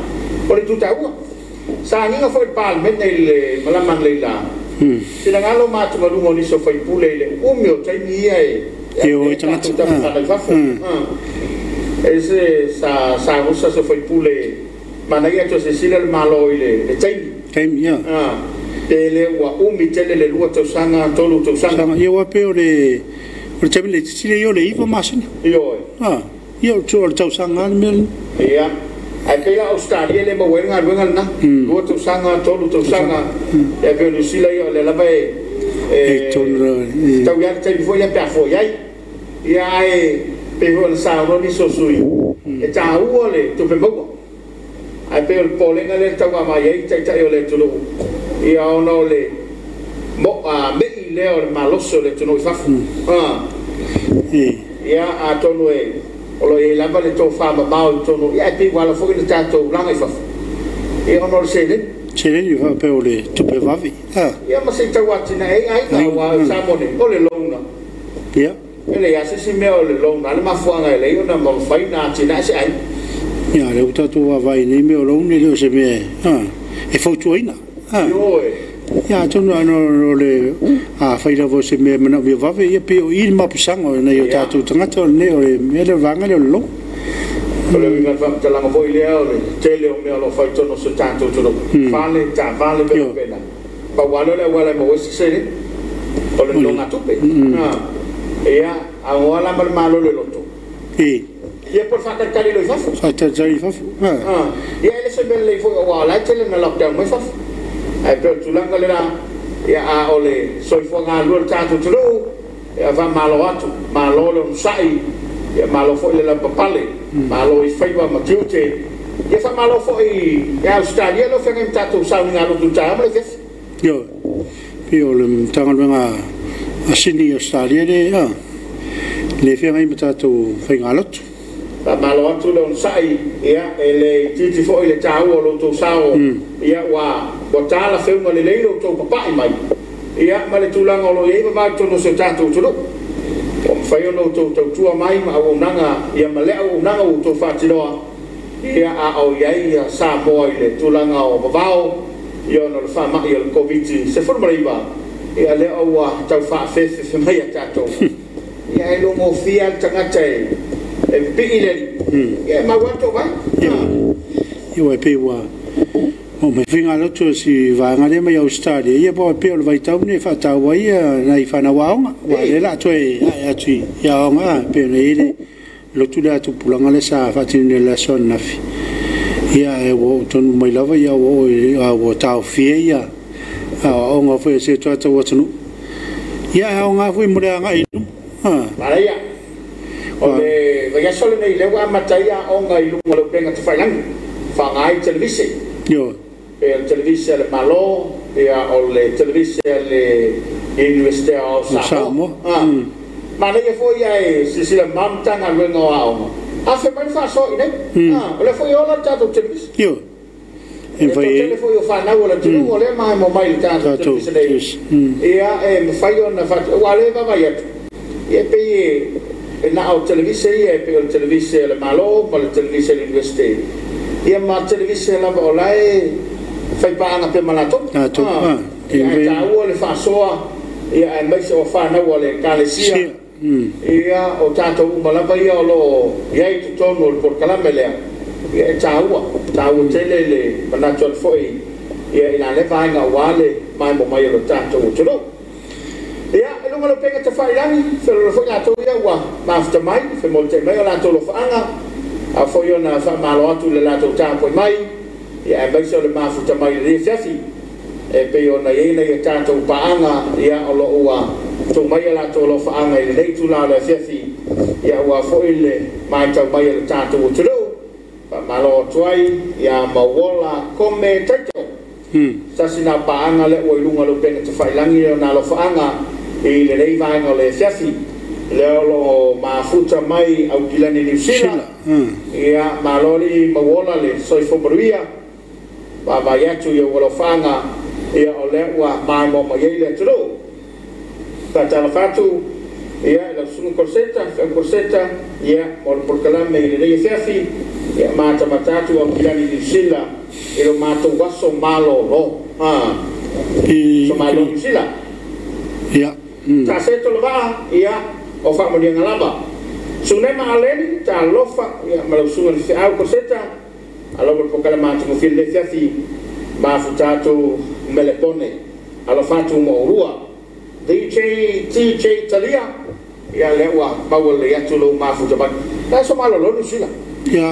O le itu taua, sa agiga foi le Palemene i le malama analeila, finagalo ma atugaluga o nisi o faipule i le umi o taimi ia e E o avea ai ai tatou tagata. tafataga i fafo. E se sa sagusa se faipule manaia toe silasila le Malo i le taimi. Taimi, ia. Pe le ua umi tele le 2 tausaga, 3 tausaga. Tausaga, ia aua pei o le o le taimi laitiiti lea ia o le 9 masina. Ioe. Ia o le tausaga lava le mea lena. Ia. Ae pei la Ausetalia e le maua ai le galuega lena. 2 tausaga, 3 tausaga. Ia pei o Niu Sila ia o lea lava e E tonu lava e. Tau ia le taimi foi lea pe a foi ai. Ia ae pei foi ona saunoa nisi o sui usufono, e taua le tupe maua. Ae pei o le popolega lea e tau vaavaai ai taitai o le atunuu, ia ona o le me'i lea o le malosi o le atunuu i fafo. Ia atonu e o lo o i ai lava le tofa mamao i totonu, ia ae pei ua ala foi le tatou laga i fafo, ia ona o le seleni. Seleni faapea o le tupe vave. Ia ma se i tau atinae ai aiga, aua o Samoa nei, o le loan. Ia. E leai lava se isi mea o le loan a le mafuaaga e leai ona mafai ona atinae se aiga. Ia, lea ua tatou vaavaai i nei mea o loan e le o se mea e fautuaina. Ioe. Ia, atonu o le afai lava o se mea e manaomia vave, ia pei o i le mapusaga o nai o tatou tagata o lenei o le mea lea o le vaega lea o le loan. O le uiga o le faamatalaga foi lea o le tele o mea o lo o fai i totonu o si o tatou atunuu, fale, taavale, mea faapena. Pau lava lea o le auala e maua ai se seleni, o le nonogatupe. Ia, aunoa la ma le Malo le loto. Ia po o le faatalitali loa i fafo. Faatalitali i fafo. Ia e le se mea lelei foi aua o la e tele ina lockdown mai fafo. Ae pei o le tulaga lena, Ia a o le soifua galulue o le tatou atunuu, ia faamalo atu, malo le onosai, ia malo foi le lavapapale, malo i faiva ma tiute. Ia faamalo foi i Ausetalia lea ua feagai ma tatou sauniga lotu i le taeao ma le afiafi. Ioe, pei o le Matagaluega a Sini i Ausetalia lea e feagai ma tatou faigalotu. Faamalo atu le onosai, ia e le itiiti foi le taua o lo outou sao, ia ua talafeuga lelei lo outou papai mai, ia ma le tulaga o lo o i ai vavao i totonu o si o tatou atunuu. Ua mafai ona outou tautua mai ma auaunaga, ia ma le auaunaga ua outou faatinoa, ia a o i ai Samoa i le tulaga o vavao, ia ona o le faamai o le Koviti-19, ia lea ua tau faafefefe mai a tatou. Ia e logofia le tagata e pipii le alii, ia e mau atu vai. Ia ua pei ua o mai faigalotu o si vaega lea mai Ausetalia, ia po o pei o le vaitau nei faataua ia nai fanau aoga, ua le la toe ae atu i aoga, pe ona i le lotu le atupulaga le sa faatino le aso ananafi. Ia e ua tonu mai lava ia ua taofia ia aoga foi se tatou atunuu. Ia e aoga foi mo le agai i luma. Manaia. O le vaiaso lenei lea ua amata ai aoga i luga o le upega tafailagi, faaaoga ai televise. Ioe. Pe o le televise a le Malo, ia o le televise a le Iunivesite o Samoa. Manaia foi ae silasila mamao Matagaluega o Aoga, afe mai le faasoa i inei. O lea foi e ola le tatou televise. Ioe. E toatele foi o fanau o le atunuu o lea maemo mai le tatou televise nei. Ia e mafai ona ua le vaavaai atu, ia pei e na o televise ia, e pei o le televise a le Malo ma le televise a le Iunivesite, ia ma televise lava o la e faipaaga pea ma latou. Ia e taua le faasoa, ia aemaise o fanau a le Ekalesia, ia o tatou uma lava ia o lo o i ai i totonu o le polokalame lea, ia e taua, taua tele le manatu atu foi ia i la lea vaega aua le maemo mai o le tatou atunuu. Ia, e luga o le upega tafailagi, feoloolo foi latou ia ua mafuta mai, femolitai mai o latou alofaaga, a foi ona faamalo atu i le latou tapuai mai, ia aemaise o le mafuta mai i lenei afiafi, e pei ona i ai nai a tatou paaga, ia o lo o ua tuu mai a latou alofaaga i lenei itula o le afiafi, ia aua foi le matau mai o le tatou atunuu. Faamalo atu ai ia Mauola Kome Taito. Tasi na paaga lea ua i luga o le upega tafailagi o na alofaaga i lenei vaega o le afiafi. Lea o lo o mafuta mai Aukilani Niu Sila. Ia malo alii Mauola le soifua manuia. Vaavaai atu i ou alofaaga, ia o lea ua maimoa mai ai le atunuu. Faatalofa atu ia i lau susuga Korseta, Feau Korseta, ia mo le polokalame i lenei afiafi, ia matamata atu Aukilani Niu Sila i lo matou aso malolo. So malo Niu Sila. Ia. Taaseto le vaa, ia o faamanuiaga lava. Sunema Aleni, talofa, ia ma lau susuga le Feau Korseta, alo mo le polokalame atugofie lenei afiafi, mafuta atu Melepone, alofa atu mo oulua. DJ TJ Talia, ia lea ua maua lelei atu lou mafuta mai. La so malolo Niu Sila. Ia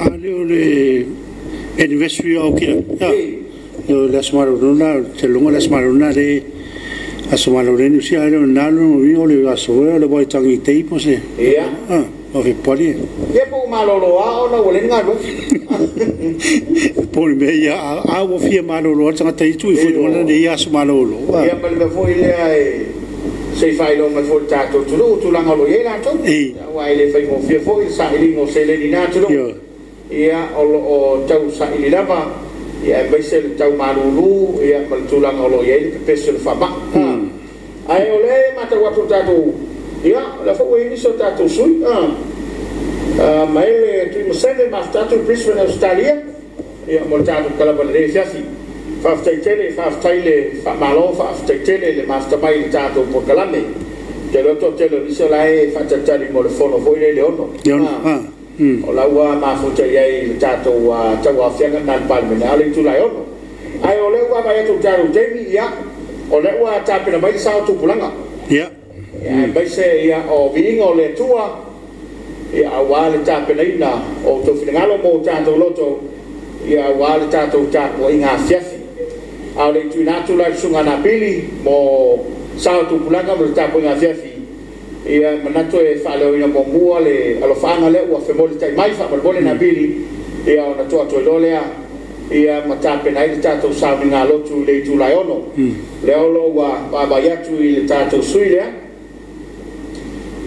ale o le anniversary o Aukilani. Ia o le aso malolo na, te lunga le aso malolo na le aso malolo Niu Sila, ale o nalo o le aso o le Waitangi Day po se. Ia. O Fepali. Ia po malolo a ona ua le galuega. Po le mea ia a ua fia malolo a tagata i tu i foi ona le ia aso malolo. Ia ma le mea foi lea e sei faailoa mai foi le tatou atunuu tulaga o lo o i ai latou. Aua e le faigofie foi le sailiga o seleni na atunuu. Ia o lo o tau saili lava, ia aemaise le tau malulu, ia ma le tulaga o lo o i ai le pepesi o le faamai. Ae o lea e matau atu le tatou, ia o lea foi ua i ai nisi o tatou sui, Maele Tuimaseve mafuta atu i Brisbane, Australia, ia mo le tatou kalava lenei afiafi. Faafetai tele, faafetai le faamalo, faafetai tele le mafuta mai i le tatou polokalame. Te iloa toatele o nisi o la e faatalitali mo le fono foi lea i le 6. O la ua mafuta i ai le tatou tauaofiaga na le Palemene, a o le itula e 6. Ae o lea ua vaavaai atu i le tatou taimi, ia o lea ua tapena mai le sao tupulaga. Ia. Aemaise ia o viiga o le Atua, ia aua le tapenaina o outou finagalo mo tatou loto, ia aua le tatou tapuaiga afiafi. A o le tuuina atu la i le susuga a Napili mo sa o tupulaga ma le tapuaiga afiafi, ia manatu e faaleoina muamua le alofaaga lea ua femolitai mai faamolemole Napili, ia ona tuu atu ai loa lea ia ma tapena ai le tatou sauniga lotu i le itula e 6. Lea o lo o ua vaavaai atu i le tatou sui lea,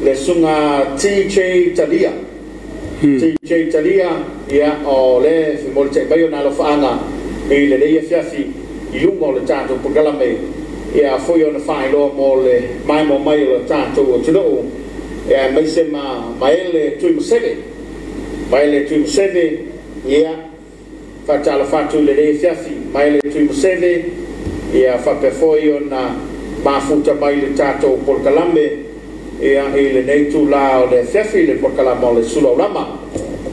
le susuga TJ Talia. TJ Talia, ia o le femolitai mai ona alofaaga i lenei afiafi i luma o le tatou polokalame, ia foi ona faailoa mo le maimoa mai o le tatou atunuu, ia aemaise ma Maele Tuimaseve. Maele Tuimaseve, ia faatalofa atu i lenei afiafi Maele Tuimaseve, ia faapea foi ona mafuta mai le tatou polokalame ia i lenei tula o le afiafi, le polokalame o le Sulaulama.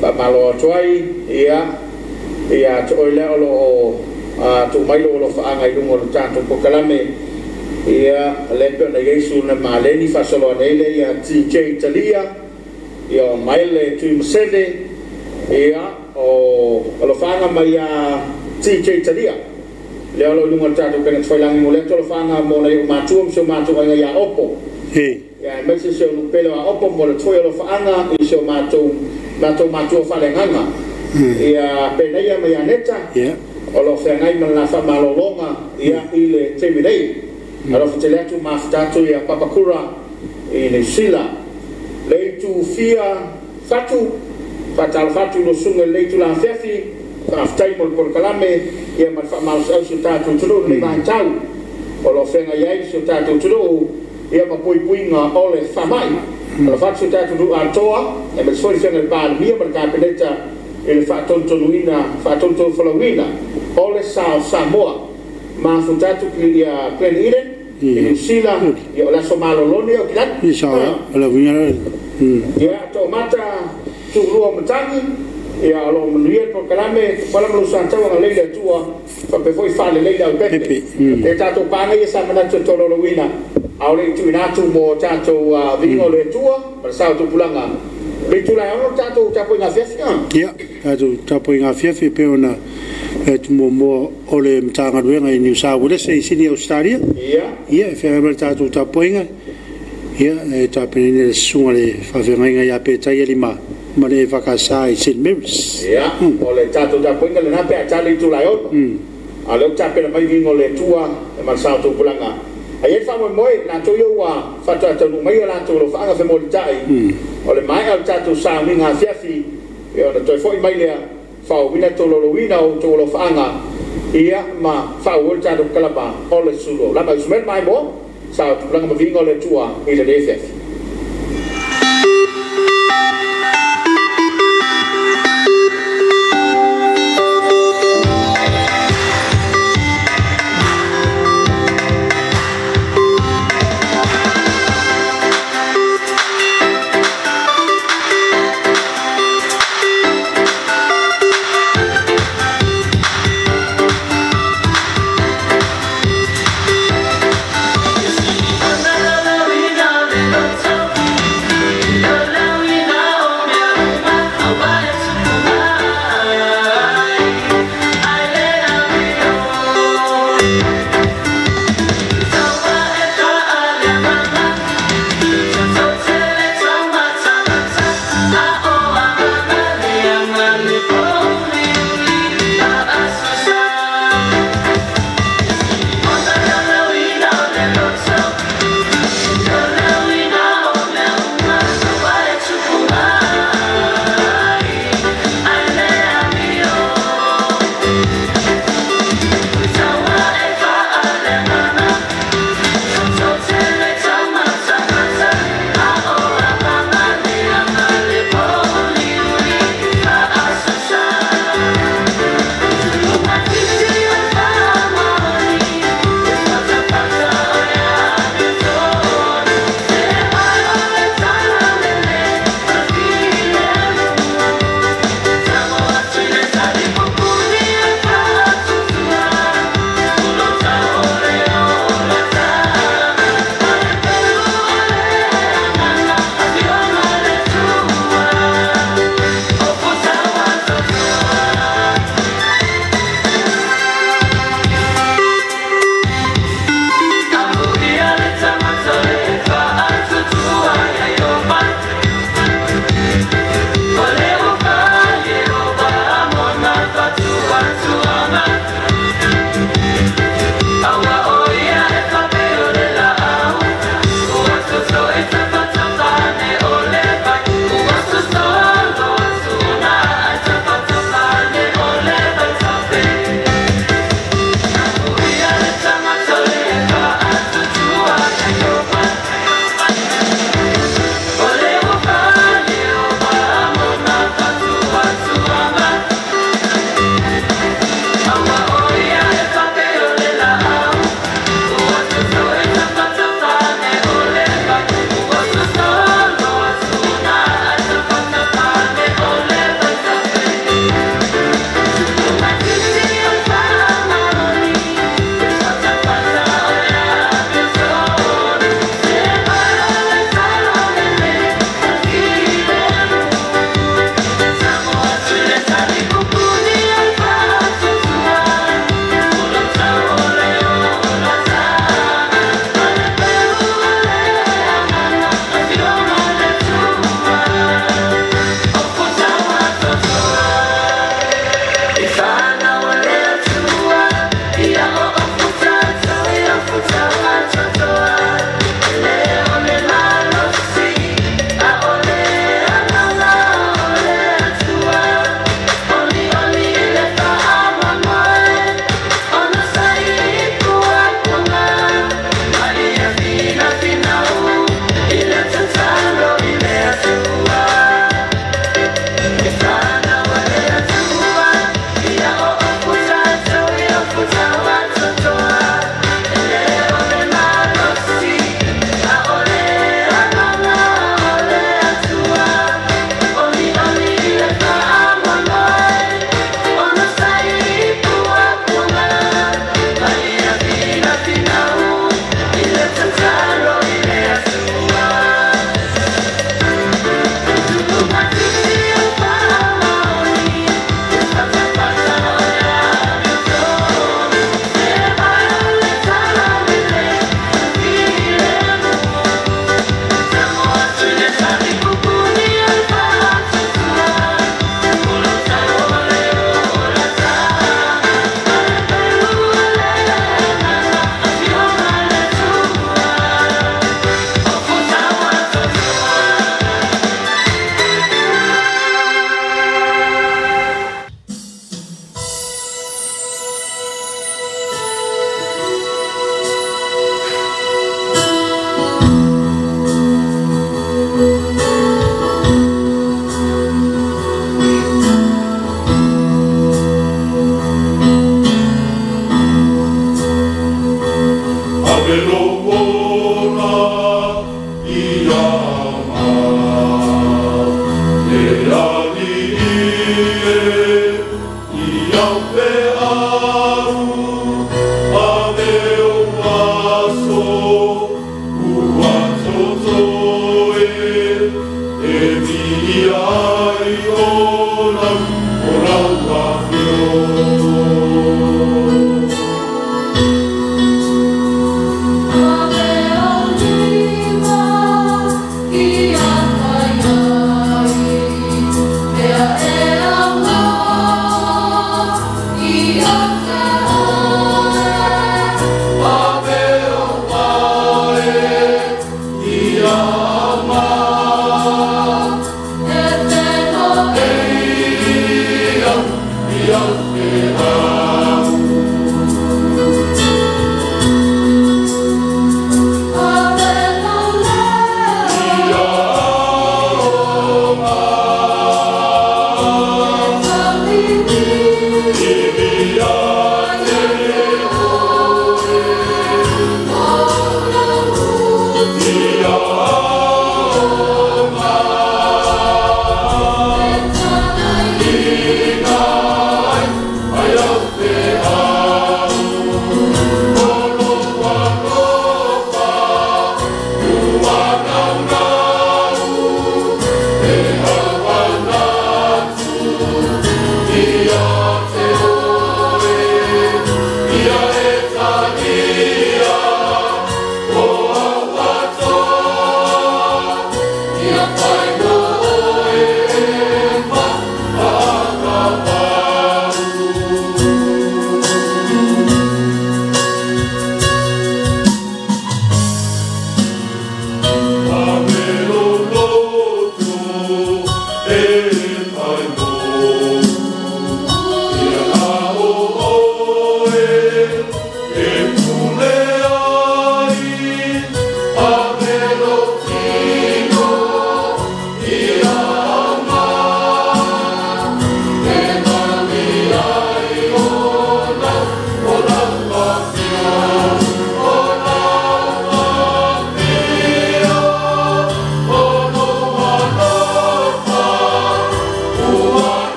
Faamalo atu ai ia ia te oe lea o lo o tuu mai lou alofaaga i luga o le tatou polokalame. Ia lea pe ona i ai suna maleni faasoloa nei lea ia TJ Talia, ia o Maele Tuimaseve, ia o alofaaga mai ia TJ Talia lea o lo o i luga o le tatou upega tafailagi mo le atu alofaaga mo nai ou matua ma si o matou aiga ia Opo. Ia aemaise si o nuu pele o Aopo mo le foi alofaaga i si o matou matua faaleagaga. Ia Penaia ma ia Neta o lo o feagai ma le la faamalologa ia i le taimi nei. Alofa tele atu mafuta atu ia Papakura i Niu Sila. Le itu fia fatu, faatalofa atu i lo susuga i lenei itula afiafi, faafetai mo le polokalame ia ma le faamalosiau si o tatou atunuu i lenei vaitau o lo o feagai ai si o tatou atunuu ia ma puipuiga o le faamai. Alofa atu si o tatou atunuu atoa, aemaise foi le afioga i le Palemia ma le Kapeneta i le faatonutonufolauina o le sa o Samoa. Mafuta atu ia Glen Eden i Niu Sila, ia o le aso malolo nei o Kilani. Ia toomata tuulua matagi, ia o lo o manuia le polokalame, tupala ma lou sataua galei le Atua, faapea foi faalelei le aupepe. E tatou paga ia sa manatu e tolaulauina, a o le i tuuina atu mo tatou viiga o le Atua ma le sa o tupulaga. Le itula e 6 tatou tapuaiga afiafi. Ia, tatou tapuaiga afiafi pe ona tumuamua o le Matagaluega i Niu Sa Uelese i Sini Australia. Ia, e feagai ma le tatou tapuaiga, ia e tapenaina le susuga le faafeagaiga ia Petaia Lima ma le Evakasa i St Mary's. Ia, o le tatou tapuaiga lena pe a tali itula e 6. A o lea ua tapena mai viiga o le Atua ma le sa o tupulaga. Ai ai faamoemoe latou ia ua faatoa taunuu mai o latou alofaaga femolitai o le maea o le tatou sauniga afiafi, ia ona toe foi mai lea faaauauina tolaulauina o outou alofaaga ia ma faaauau le tatou kalama o le Suluaulama. Usu mai le maimoa sa o tupulaga ma viiga o le Atua i lenei afiafi. La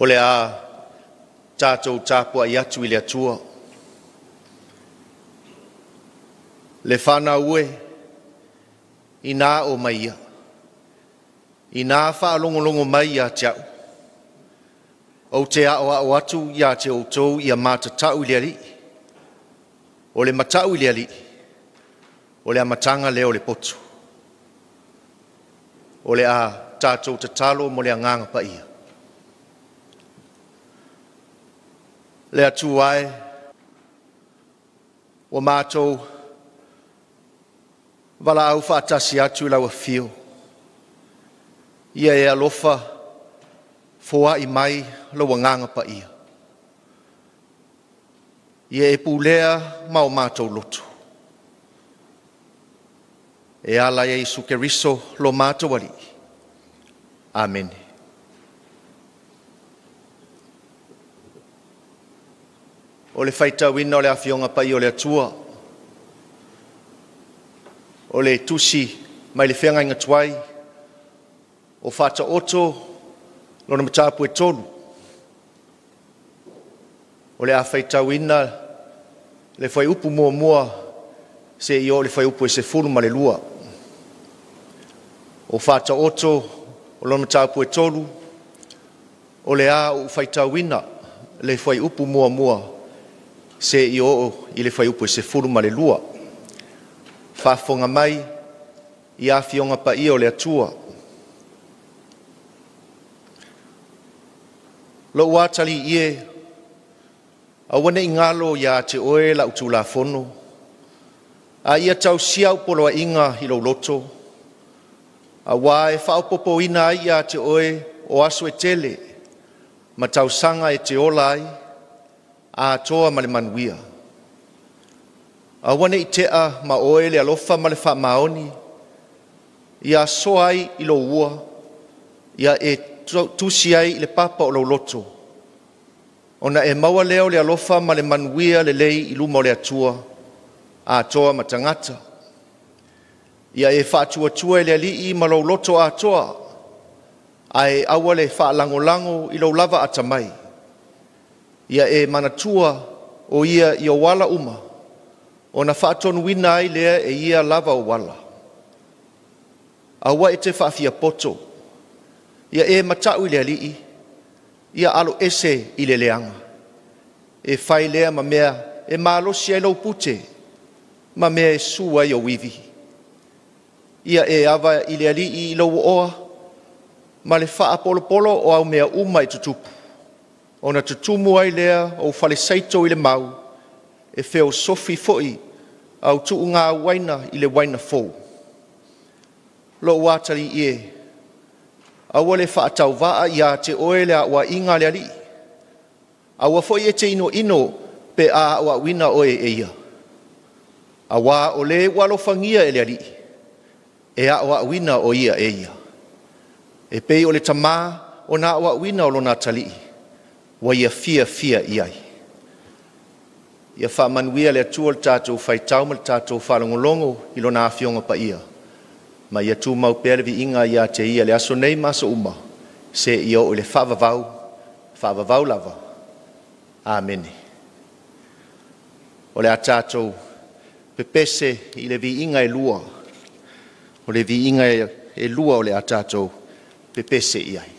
O le a tatou tapuai atu i le Atua. Le fanau e, inā o mai ia, inā faalogologo mai ia te au, ou te aoao atu ia te outou ia matatau i le Alii. O le matau i le Alii, o le amataga lea o le poto. O le a tatou tatalo mo le Agaga Paia. Le Atua e, ua matou valaau faatasi atu i lau afio, ia e alofa foai mai lou Agaga Paia. Ia e pulea ma o matou loto. E ala ia Iesu Keriso lo matou Alii. Amene. O le faitauina o le Afioga Paia o le Atua, o le tusi mai le feagaiga tuai, o Faataoto lona mataupu e 3. O le a faitauina le fuaiupu muamua seia oo i le fuaiupu e 12. O Faataoto o lona mataupu e 3, o le a ou faitauina le fuaiupu muamua seia oo i le fuaiupu e 12. Faafofoga mai i Afioga Paia o le Atua. Lou atalii e, aua ne i galo ia te oe lau Tulafono, a ia tausia au poloaiga i lou loto, auā e faaopoopoina ai ia te oe o aso e tele, ma tausaga e te ola ai, atoa ma le manuia. Aua ne i tea ma oe le alofa ma le faamaoni, ia asoa ai i lou ua, ia e tusi ai i le papa o lou loto, ona e maua lea o le alofa ma le manuia lelei i luma o le Atua, atoa ma tagata. Ia e faatuatua i le Alii ma lou loto atoa, ae aua le faalagolago i lou lava atamai. Ia e manatua o ia i ou ala uma, ona faatonuina ai lea e ia lava ou ala. Aua e te faafiapoto, ia e matau i le Alii, ia alo ese i le leaga. E fai lea ma mea e malosi ai lou pute, ma mea e su ai ou ivi. Ia e ava i le Alii i lou oa, ma le faapolopolo o au mea uma e tutupu, ona tutumu ai lea ou falesaito i le mau, e feosofi foi au tuuga uaina i le uaina fou. Lou atalii e, aua le faatauvaa ia te oe le aoaiga a le Alii, aua foi e te inoino pe a aoaoina oe e ia. Auā o le ua alofagia e le Alii, e aoaoina o ia e ia. E pei o le tamā ona aoaoina o lona atalii, ua ia fiafia i ai. Ia faamanuia le Atua le tatou faitau ma le tatou faalogologo i lona Afioga Paia, ma ia tumau pea le viiga ia te ia le aso nei ma aso uma, seia oo i le faavavau, faavavau lava. Amene. O le a tatou pepese i le viiga e lua. O le viiga e lua o le a tatou pepese i ai.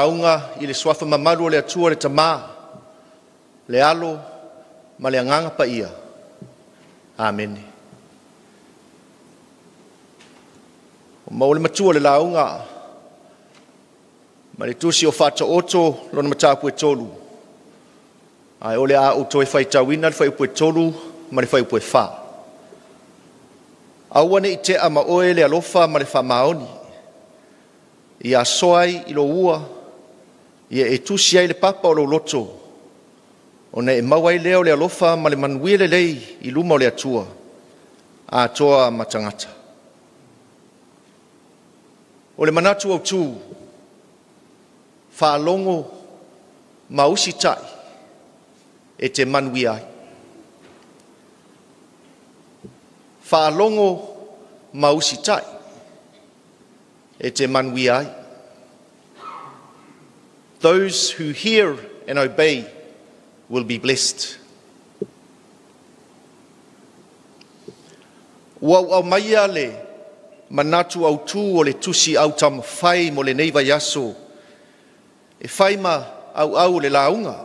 lauga i le suafa mamalu o le Atua le Tamā, le Alo ma le Agaga Paia. Amene. O maua le matua o le lauga ma le tusi o Faataoto lona mataupu e 3. Ae o le a ou toe faitauina le fuaiupu e 3 ma le fuaiupu e 4. Aua ne i tea ma oe le alofa ma le faamaoni, ia asoa ai i lou ua, ia e tusi ai le papa o lou loto, ona e maua ai lea o le alofa ma le manuia lelei i luma o le Atua, atoa ma tagata. O le manatu autu, faalogo ma usitai e te manuia ai. Faalogo ma usitai e te manuia ai. Those who hear and obey will be blessed. Ua ou aumaia le manatu autu o le tusi au taumafai mo lenei vaiaso e fai ma auau o le lauga.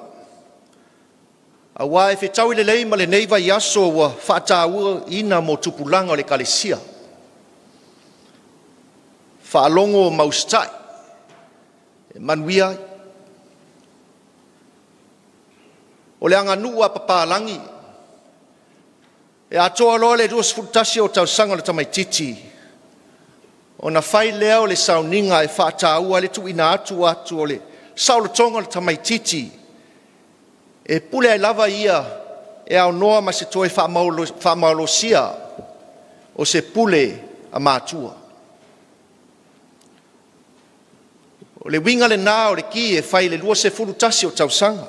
Auā e fetaui lelei ma lenei vaiaso ua faatauaina mo tupulaga o le Ekalesia. Faalogo ma usitai e manuia ai. O le aganuu a papalagi, e atoa loa le 21 o tausaga o le tamaitiiti, ona fai lea o le sauniga e faataua ai le tuuina atu atu o le saolotoga o le tamaitiiti, e pule ai lava ia e aonoa ma se toe faamalosia o se pule a matua. O le uiga lena o le ki e fai i le 21 o tausaga.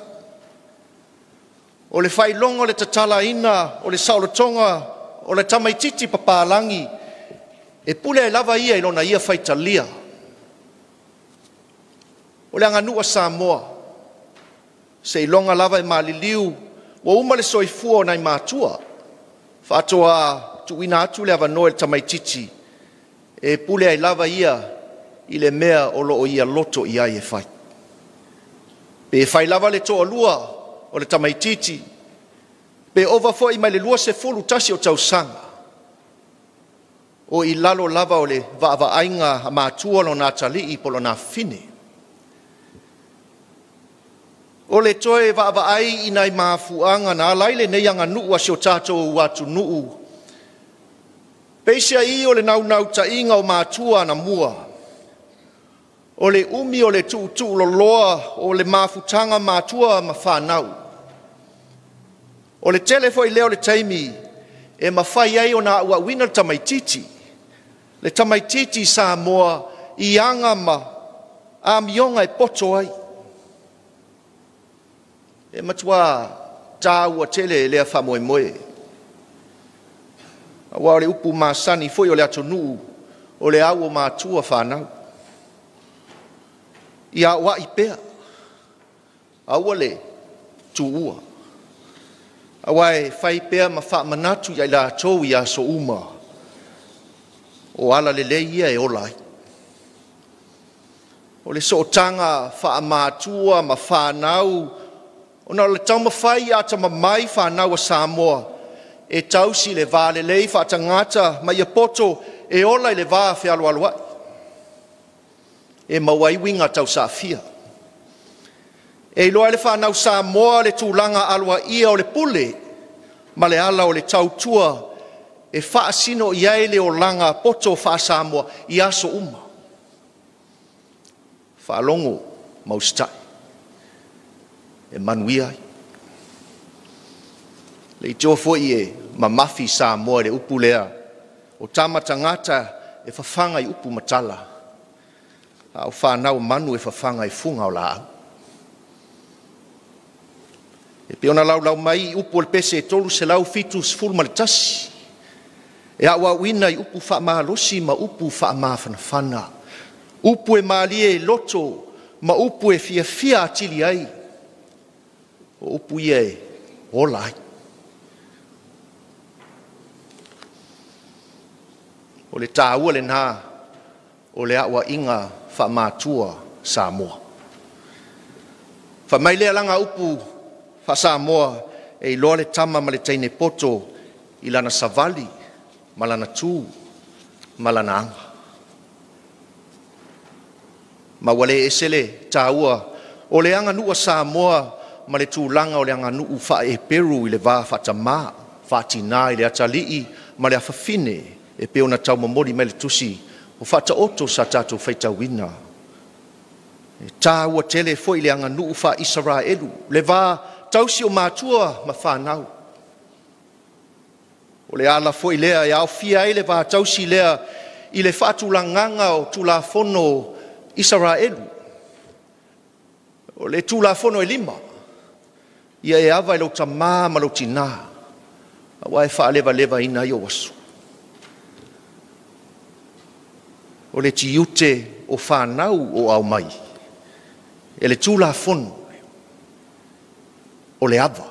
O le faailoga o le tatalaina o le saolotoga o le tamaitiiti papalagi, e pule ai lava ia i lona ia faitalia. O le aganuu a Samoa, seiloga lava e maliliu ua uma le soifua o nai matua, faatoa tuuina atu le avanoa i le tamaitiiti e pule ai lava ia i le mea o lo o ia loto i ai e fai. Pe fai lava le toalua o le tamaitiiti, pe ova foi mai le 21 o tausaga, o i lalo lava o le vaavaaiga a matua lona atalii po o lona afafine. O le toe vaavaai i nai mafuaaga na ala ai lenei aganuu a si o tatou atunuu, peiseai o le naunautaiga o matua anamua, o le umi o le tuutuuloloa o le mafutaga matua ma fanau. O le tele foi lea o le taimi e mafai ai ona auauina le tamaitiiti, le tamaitiiti Samoa i aga ma amioga e poto ai. E matua tāua tele lea faamoemoe. Aua o le upu masani foi o le atunuu, o le au o matua fanau. Ia auai pea, aua le tuua. Aua e fai pea ma faamanatu ia i latou i aso uma, o ala lelei ia e ola ai. O le sootaga faamatua ma fanau, ona o le taumafai atamamai fanau a Samoa, e tausi le va lelei faatagata ma ia poto e ola i le va fealoaloai. E maua ai uiga tausaafia. E iloa ai le fanau Samoa le tulaga aloaia o le pule ma le ala o le tautua e faasino i ai le olaga poto faa-Samoa i aso uma. Faalogo ma usitai e manuia ai. Le itio foi e mamafi Samoa i le upu lea, o tama tagata e fafaga i upu matala, a o fanau manu e fafaga i fuga o laau. E pei ona laulau mai i upu o le pese e 371, e auauina i upu faamalosi ma upu faamafanafana, upu e malie i loto ma upu e fiafia atili ai, o upu ia e ola ai. O le tāua lena o le auaiga faamatua Samoa. Fai mai lea laga upu faa-Samoa e iloa le tama ma le teine poto i lana savali ma lana tu ma lana aga. Ma ua le ese le taua o le aganuu a Samoa ma le tulaga o le aganuu faa-Eperu i le va faatamā, faatinā i le atalii ma le afafine e pei ona taumomoli mai le tusi o Faataoto sa tatou faitauina. E taua tele foi le aganuu faa-Isaraelu, le va tausi o matua ma fanau. O le ala foi lea e aofia ai le va tausi lea i le faatulagaga o Tulafono Isaraelu. O le Tulafono e 5, ia e ava i lou tamā ma lou tinā, aua e faalevalevaina ai ou aso. O le tiute o fanau o au mai, e le Tulafono, o le ava.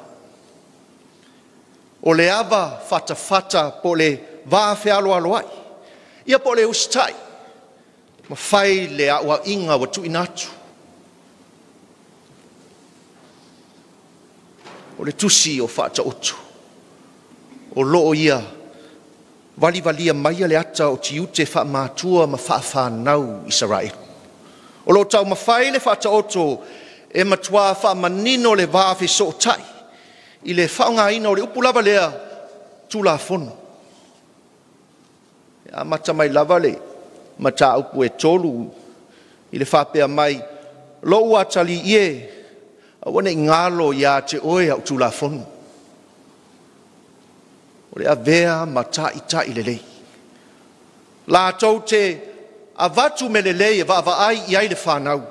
O le ava fatafata po o le va fealoaloai, ia po o le usitai, ma fai le aoaiga ua tuuina atu. O le tusi o Faataoto, o loo ia valivalia mai le ata o tiute faamatua ma faafanau Isaraelu. O lo o taumafai le Faataoto e matua faamanino le va fesootai i le faaaogaina o le upu lava lea Tulafono. E amata mai lava le mataupu e 3 i le faapea mai, lou atalii e, aua ne i galo ia te oe au Tulafono. O le avea ma taitai lelei. Latou te avatu me lelei e vaavaai i ai le fanau.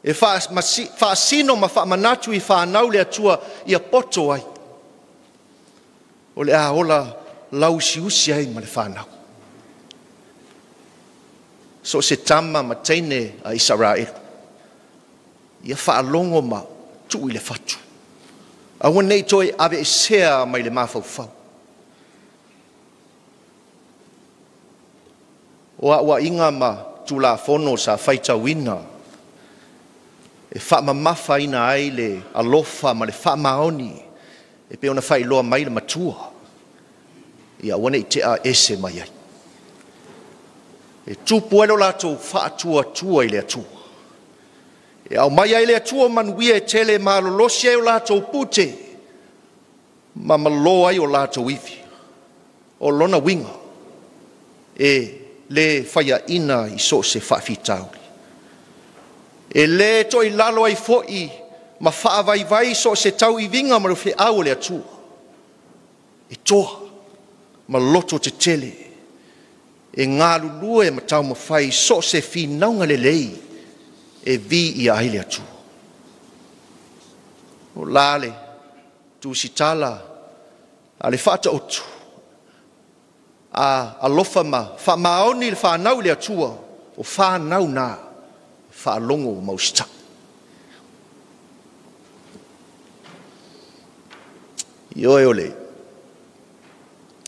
E faasino ma faamanatu i fanau le Atua ia poto ai. O le a ola lausiusi ai ma le fanau. So se tama ma teine a Isaraelu. Ia faalogo ma tuu i le fatu. Aua nei toe aveesea mai le mafaufau. O auaiga ma Tulafono sa faitauina e faamamafaina ai le alofa ma le faamaoni e pei ona failoa mai le matua. Ia aua nei tea ese mai ai. E tupu ai lo latou faatuatua i le Atua. E aumai ai le Atua manuia e tele malolosi ai o latou pute ma malo ai o latou ivi. O lona uiga e le faiaina i so o se faafitauli. E le toi lalo ai foi ma faavaivai so o se tauiviga ma le feau o le Atua. E toa ma loto tetele e galulue ma taumafai so o se finauga lelei e vi ia ai le Atua. O la le tusitala a le Faataoto a alofa ma faamaoni le fanau i le Atua, o fanau na faalogo ma usitai. Ioe o le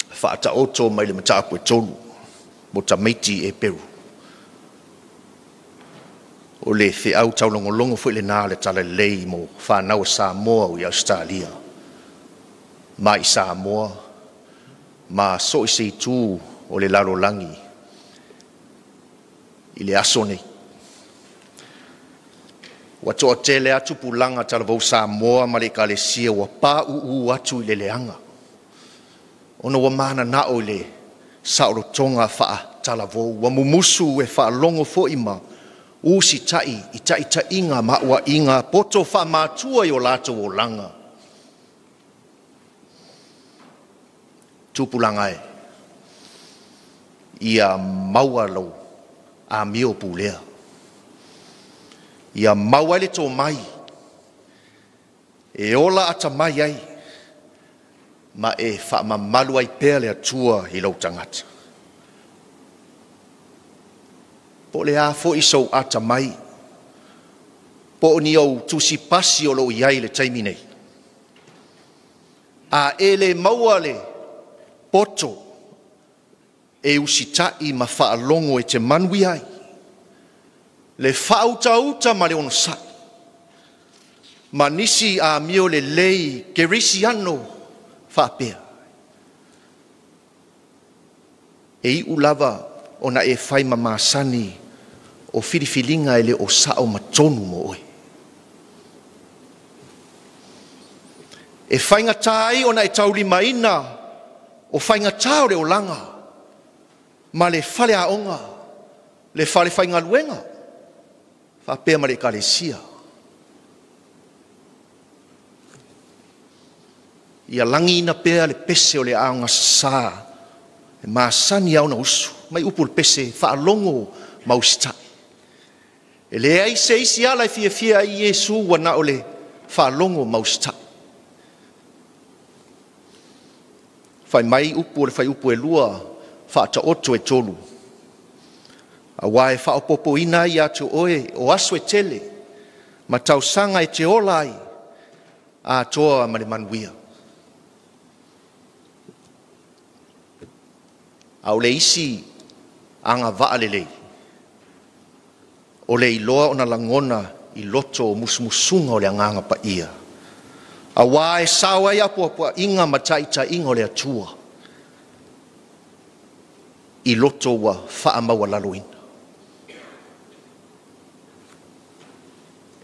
Faataoto mai le mataupu e 3 mo tamaiti e Peru. O le feau taulogologo foi lena le talalelei mo fanau a Samoa i Australia. Ma i Samoa, ma so i se itu o le lalolagi i le aso nei. Ua toatele atu pulaga talavou Samoa ma le ekalesia ua pāūū atu i le leaga. Ona ua mananao i le saolotoga faatalavou, ua mumusu e faalogo foi ma usitai i taitaiga ma auaiga poto faamatua i o latou olaga. Tupulaga e, ia maua lou amio pulea. Ia maua ai le tōmai, e ola atamai ai, ma e faamamalu ai pea le Atua i lou tagata. Po le a foi sou atamai, po o ni ou tusipasi o lou iai le taimi nei. A e le maua le poto e usitai ma faalogo e te manuia ai, le faautauta ma le onosai. Ma nisi amio lelei kerisiano faapea. E iu lava ona e fai ma masani o filifiliga e le o sao ma tonu mo oe. E faigata ai ona e taulimaina o faigata o le olaga ma le faleaoga, le falefaigaluega, faapea ma le ekalesia. Ia lagiina pea le pese o le aogasasā e masani a ona usu, mai upu le pese faalogo ma usitai. E leai se isi ala e fiafia ai Iesu ua na o le faalogo ma usitai. Fai mai upu o le fuaiupu 2 faataoto e 3. Auā e faaopoopoina ai ia te oe o aso e tele ma tausaga e te ola ai atoa ma le manuia. A o le isi agavaa lelei, o le iloa ona lagona i loto o musumusuga o le agaga paia. Auā e sao ai apoapoaiga ma taitaiga o le Atua i loto ua faamaualaloina.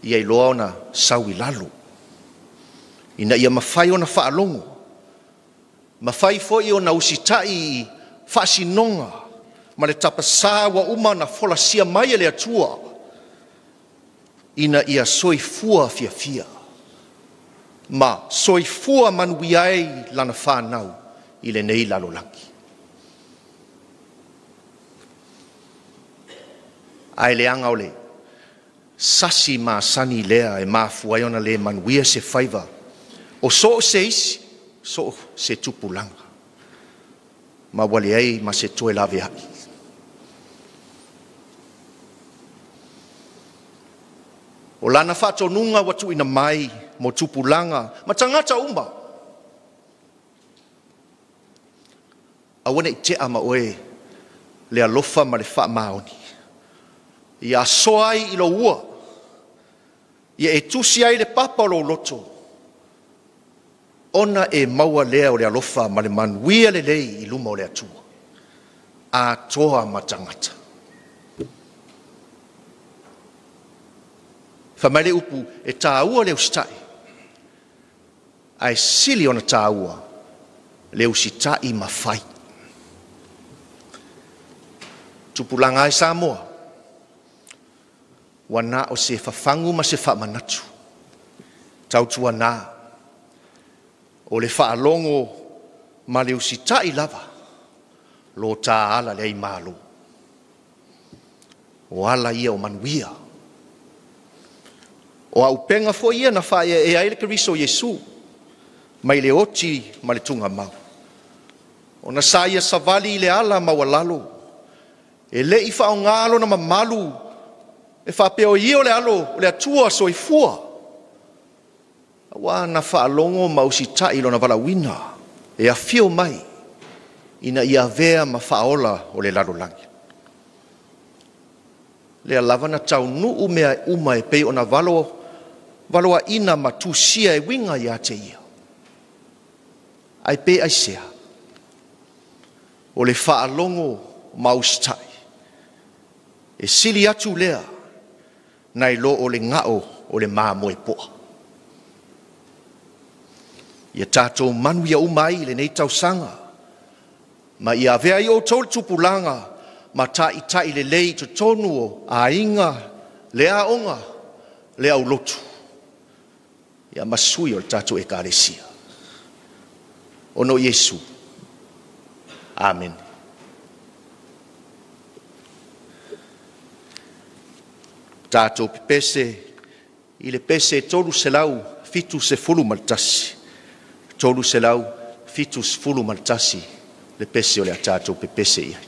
Ia iloa ona sau i lalo, ina ia mafai ona faalogo, mafai foi ona usitai i faasinoga ma le tapasā ua uma ona folasia mai e le Atua, ina ia soifua fiafia ma soifua manuia ai lana whānau i lenei lalolagi. Ae leaga o le sasi masani lea e mafua ai ona le manuia se faiva o so o se isi, so o se tupulaga, ma ua leai ma se toe laveai. O lana faatonuga ua tuuina mai mo tupulaga ma tagata uma. Aua ne i tea ma oe le alofa ma le faamaoni. Ia asoa ai i lou ua, ia e tusi ai le papa o lou loto, ona e maua lea o le alofa ma le manuia lelei i luma o le Atua, atoa ma tagata. Fai mai le upu, e tāua le usitai, ae sili ona tāua le usitai ma fai. Tupulaga ai Samoa, ua na o se fafagu ma se faamanatu. Tautuana, o le faalogo ma le usitai lava, lo tā ala le ai malo. O ala ia o manuia. O aupenga foi ia na whaea e ai le Keriso Iesu, mai le oti ma le tugamau. Ona sa ia savali i le ala maualalo, e le i whaongalo na mamalu, e whapeo i o le alo, o le Atua soifua. Aua na whaalongo ma usitai lona valauina, e afio mai, ina ia avea ma whaola o le lalolagi. Lea lava na taunuu mea uma e pei ona valoa ina ma tusia e winga ia te ia. Ai pe ai sea. O le whaalongo ma usitai. E sili atu lea, nai lo o le ngao o le māmoe poa. Ia tātou manu ia umai le nei tausaga. Ma ia avea i o tō le tupulaga, ma taʻitaʻi lelei i totonu o aiga, le aoga, le aulotu. Ia ma sui o le tatou ekalesia. Ono Iesu. Amen. Tatou pepese i le pese 371. 371 le pese o le a tatou pepese i ai.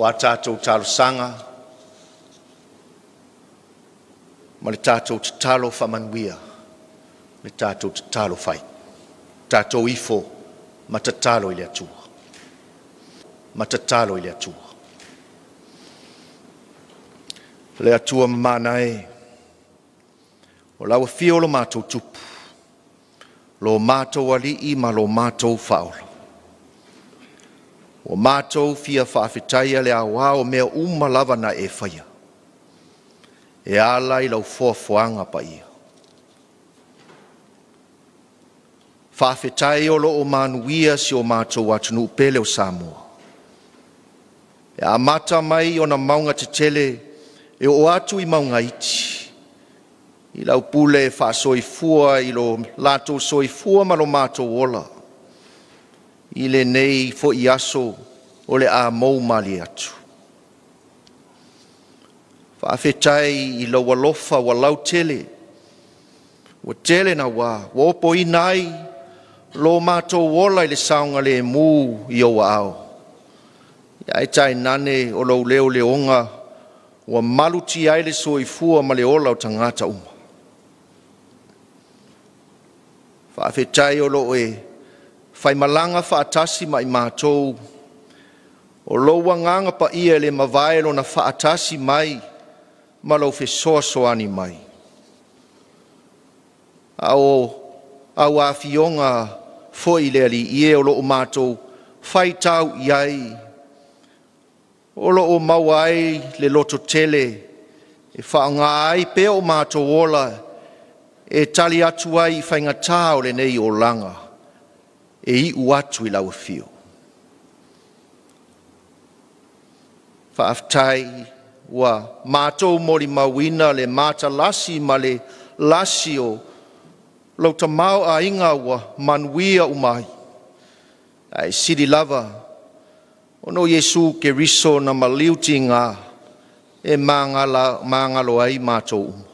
O a tatou talosaga ma le tatou tatalo faamanuia, le tatou tatalo fai. Tatou ifo ma tatalo i le Atua. Ma tatalo i le Atua. Le Atua mamana e, o lau afio o lo matou tupu, lo matou alii ma lo matou faaola. Ua matou fia faafetaia le aoao mea uma lava na e faia. E ala i lau foafoaga paia. Faafetai o loo manuia si o matou atunuu pele o Samoa. E amata mai ona mauga tetele e oo atu i mauga iti. I lau pule faasoifua i lo latou soifua ma lo matou ola. I lenei foi aso o le a mou malie atu. Faafetai i lou alofa ua lautele, ua tele na ua opoina ai lo matou ola i le saogalemu i ou aao. Ia ae tainane o lou leoleoga ua malutia ai le soifua ma le ola o tagata uma. Faafetai o loo e faimalaga faatasi ma i matou, o lou agaga paia e le mavae lona faatasi mai ma lou fesoasoani mai. A o au afioga foi le Alii e o loo matou faitau i ai, o loo maua ai le loto tele e faaaoga ai pea o matou ola e tali atu ai i faigata o lenei olaga e iu atu i lau afio. Faafetai ua matou molimauina le matalasi ma le lasi o lou tamaoaiga ua manuia uma ai. Ae sili lava ona o Iesu Keriso na maliu tiga e magalo ai matou uma.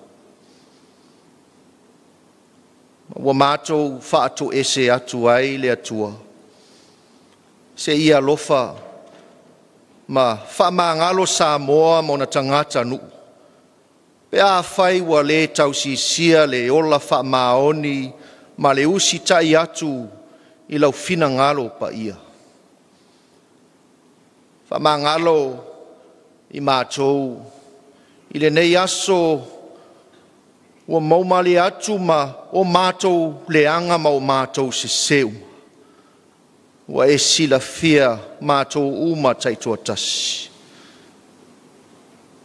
Ua matou faatoese atu ai le Atua, se ia alofa ma faamagalo Samoa ma ona tagata nuu. Pe afai ua le tausisia le ola faamaoni ma le usitai atu i lau finagalo paia. Faamagalo i matou i lenei aso ua maumale atu ma o matou leaga ma o matou seseu. Ua e silafia matou uma taitoatasi.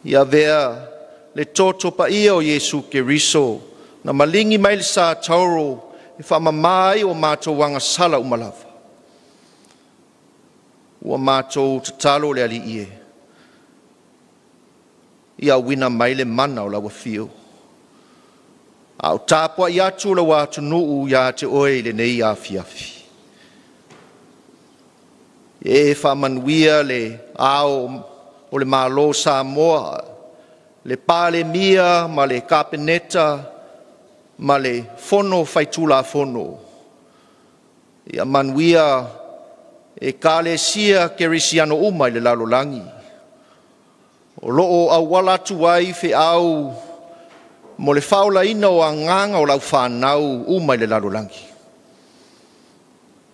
Ia avea le toto paia o Iesu Keriso na maligi mai le sa tauro e faamama ai o matou agasala uma lava. Ua matou tatalo le Alii e, ia auina mai le mana o lau afio. A o tapuai atu lau atunuu ia te oe i lenei afiafi. E faamanuia le ao o le Malo Samoa, le Palemia ma le Kapeneta ma le Fono Faitulafono. Ia manuia Ekalesia Kerisiano uma i le lalolagi. O loo auala atu ai feau mo le faolaina o agaga o lau whanau uma i le lalolagi.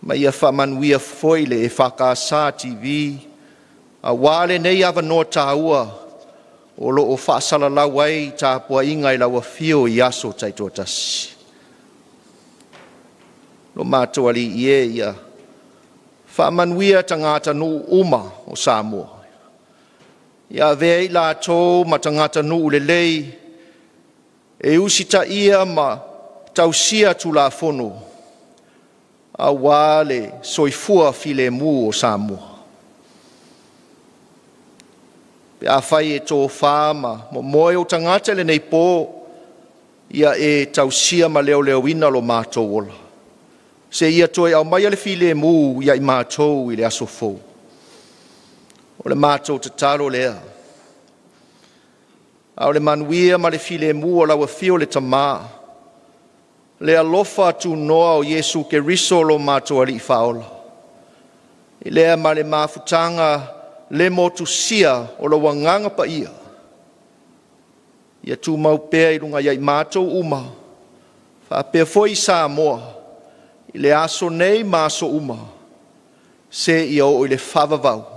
Ma ia faamanuia foi le EFKS TV, auā lenei avanoa tāua o loo faasalalau ai tapuaiga i lau afio i aso taitoatasi. Lo matou Alii e, ia faamanuia tagatanuu uma o Samoa. Ia avea i latou ma tagatanuu lelei e usitaia ma tausia Tulafono auā le soifua filemu o Samoa. Pe afai e tofā ma momoe o tagata i lenei pō, ia e tausia ma leoleoina lo matou ola. Se ia toe aumaia le filemu ia i matou i le aso fou. O le matou tatalo lea. A o le manuia ma le filemu o lau afio le Tamā, le alofa tunoa o Iesu Keriso lo matou Alii Faaola. I lea ma le mafutaga le motusia o lou agaga paia. Ia tumau pea i luga ia i matou uma, faapea foi Samoa, i le aso nei ma aso uma, se ia oo i le faavavau,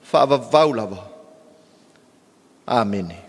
faavavau lava. Amene.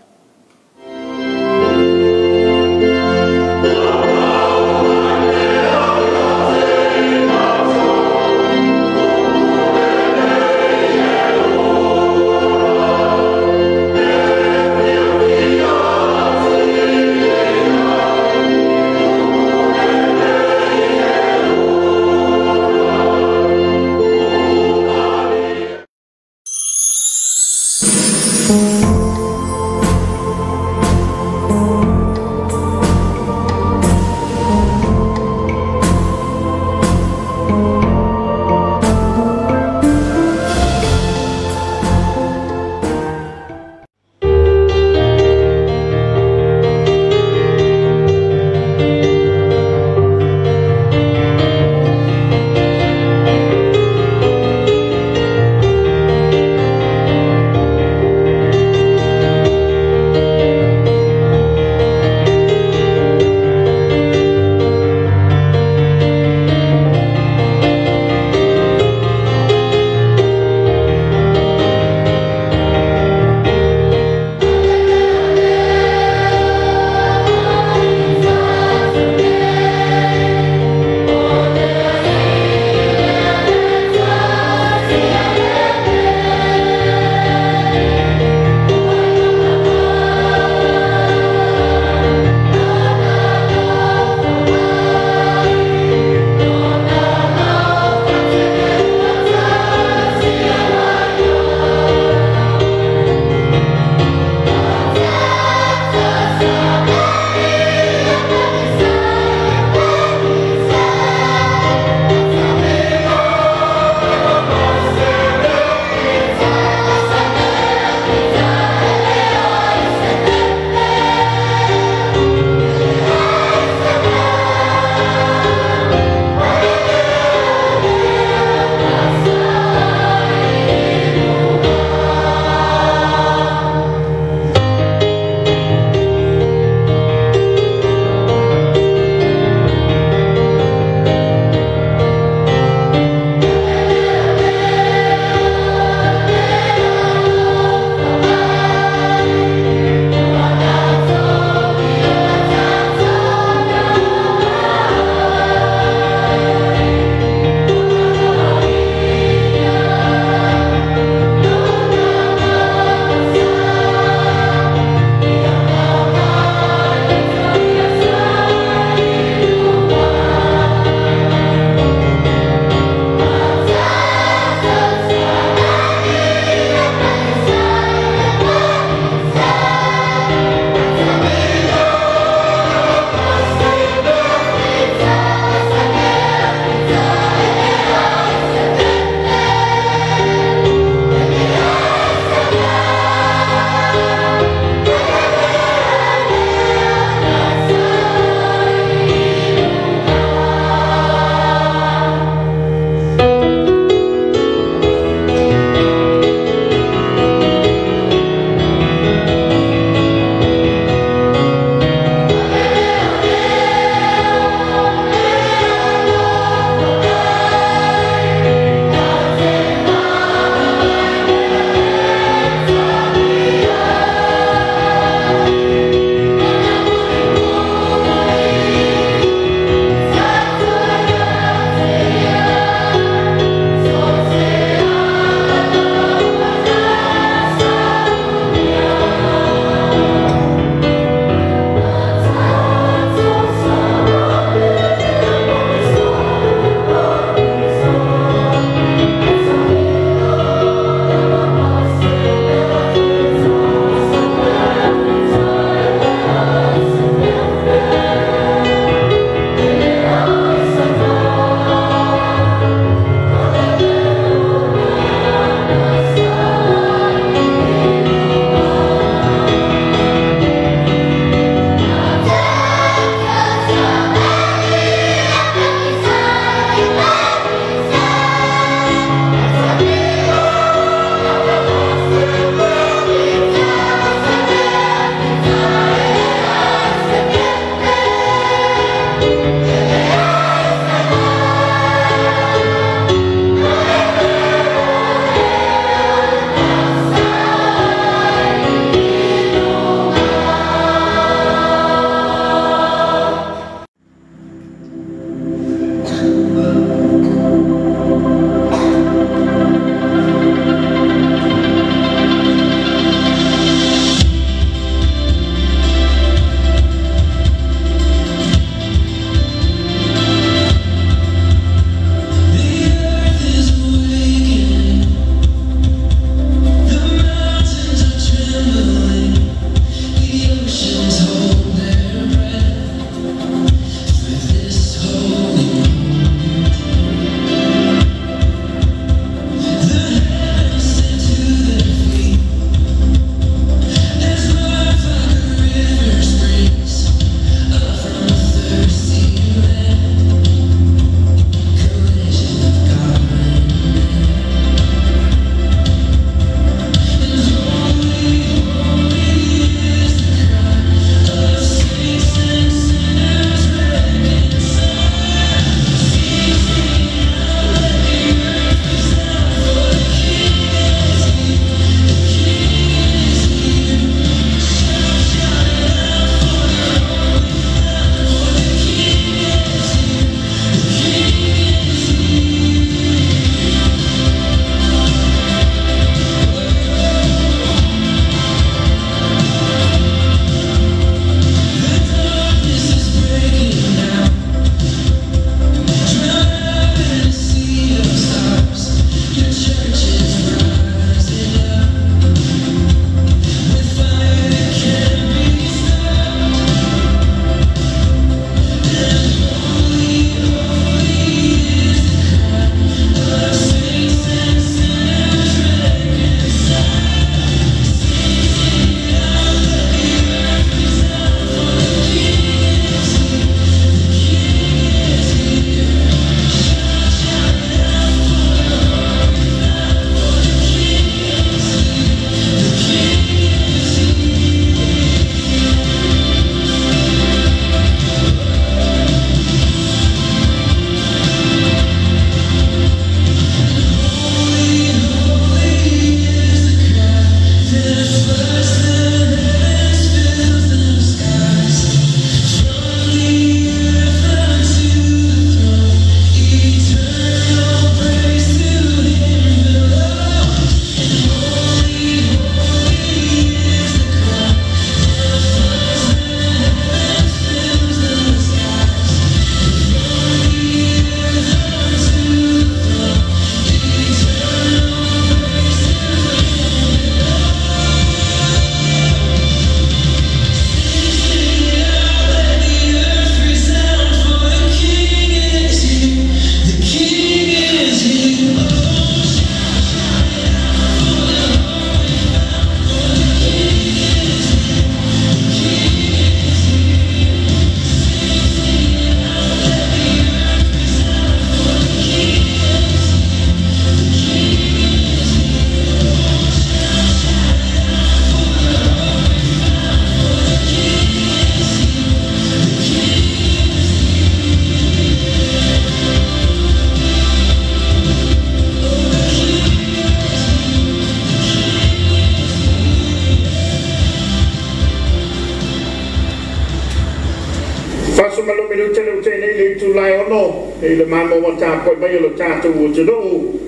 itulā e 6 i le malo ma tapuai mai o le tatou atunuu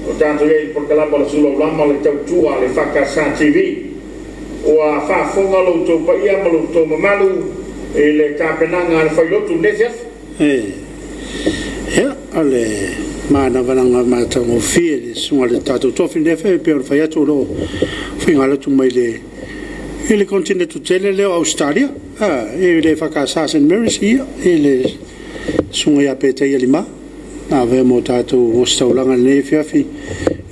o tatou i ai i le polokalama o le Sulaulama o le tautua a le EFKS TV. Ua faafofoga lo outou paia ma lo outou mamalu i le tapenaga a le Failotu i lenei afiafi. Ia, o le manavanana matagofie le susuga i le tatou tofi lenei afiafi, pei ona fai atu o lo o faigalotu mai i le kontinetu tele lea o Ausetalia, i le EFKS St Mary's, ia, i le susuga ia Petaia Lima, na avea mo tatou ositaulaga i lenei afiafi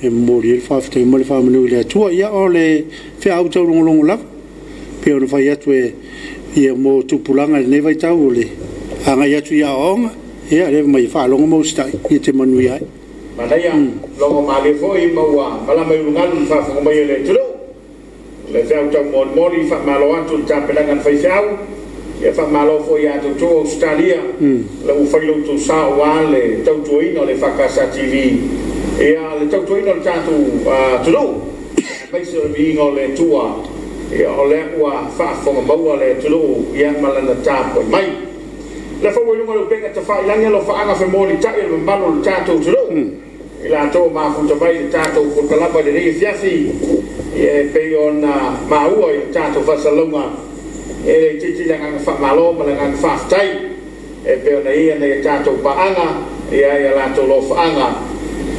e momoli ai le faafetai ma le faamanu i le Atua. Ia, o le feau taulogologo lava, pei ona fai atu e ia mo tupulaga i lenei vaitau o le agai atu i aoaoga, ia, lea mai faalogo ma usitai, ia te manuia ai. Manaia, logo malie foi ma ua malama i ulugalu le faafofoga mai a le atunuu. Le feau taumolimoli, faamalo atu i le tapenaga na faifeau, ia faamalo foi ia te outou Ausetalia, la ua fai lo outou sao aua le tautuaina o le EFKS TV, ia le tautuaina o le tatou atunuu, aemaise o le viiga o le Atua, ia o lea ua faafofoga maua le atunuu ia ma lana tapuai mai. Le fau i luga o le upega tafailagi alofaaga femolitai o le mamalu o le tatou atunuu i latou o mafuta mai i le tatou polokalama i lenei afiafi, ia e pei ona maua i le tatou faasalalauga e le itiiti le agaga faamalo ma le agaga faafetai e pei ona i ai nai a tatou paaga ia i a latou lofaaga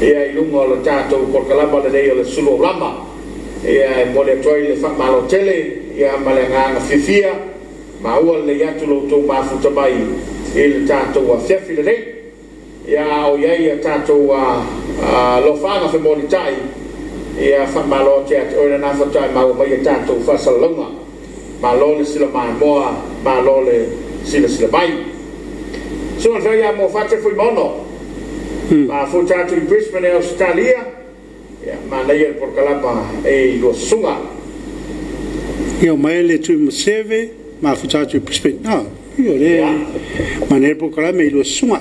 ia i luga o le tatou polokalama lenei o le Suluaulama. Ia e momoli atu ai le faamalo tele ia ma le agaga fiafia maua lenei atu lo outou mafuta mai i le tatou afiafi lenei. Ia a o i ai a tatou alofaaga femolitai, ia faamalo atu ia te oe lena faatoa e maua mai a tatou faasalalauga. Malo le silamaimoa, malo le silasila mai. Susuga i le Feau ia Moafate Fuimaono, mafuta atu i Brisbane e Ausetalia, ia manaia le polokalama e i lua susuga. Ia o mai le tui maseve, mafuta atu i Brisbane. Ia le manaia le polokalama i lua susuga.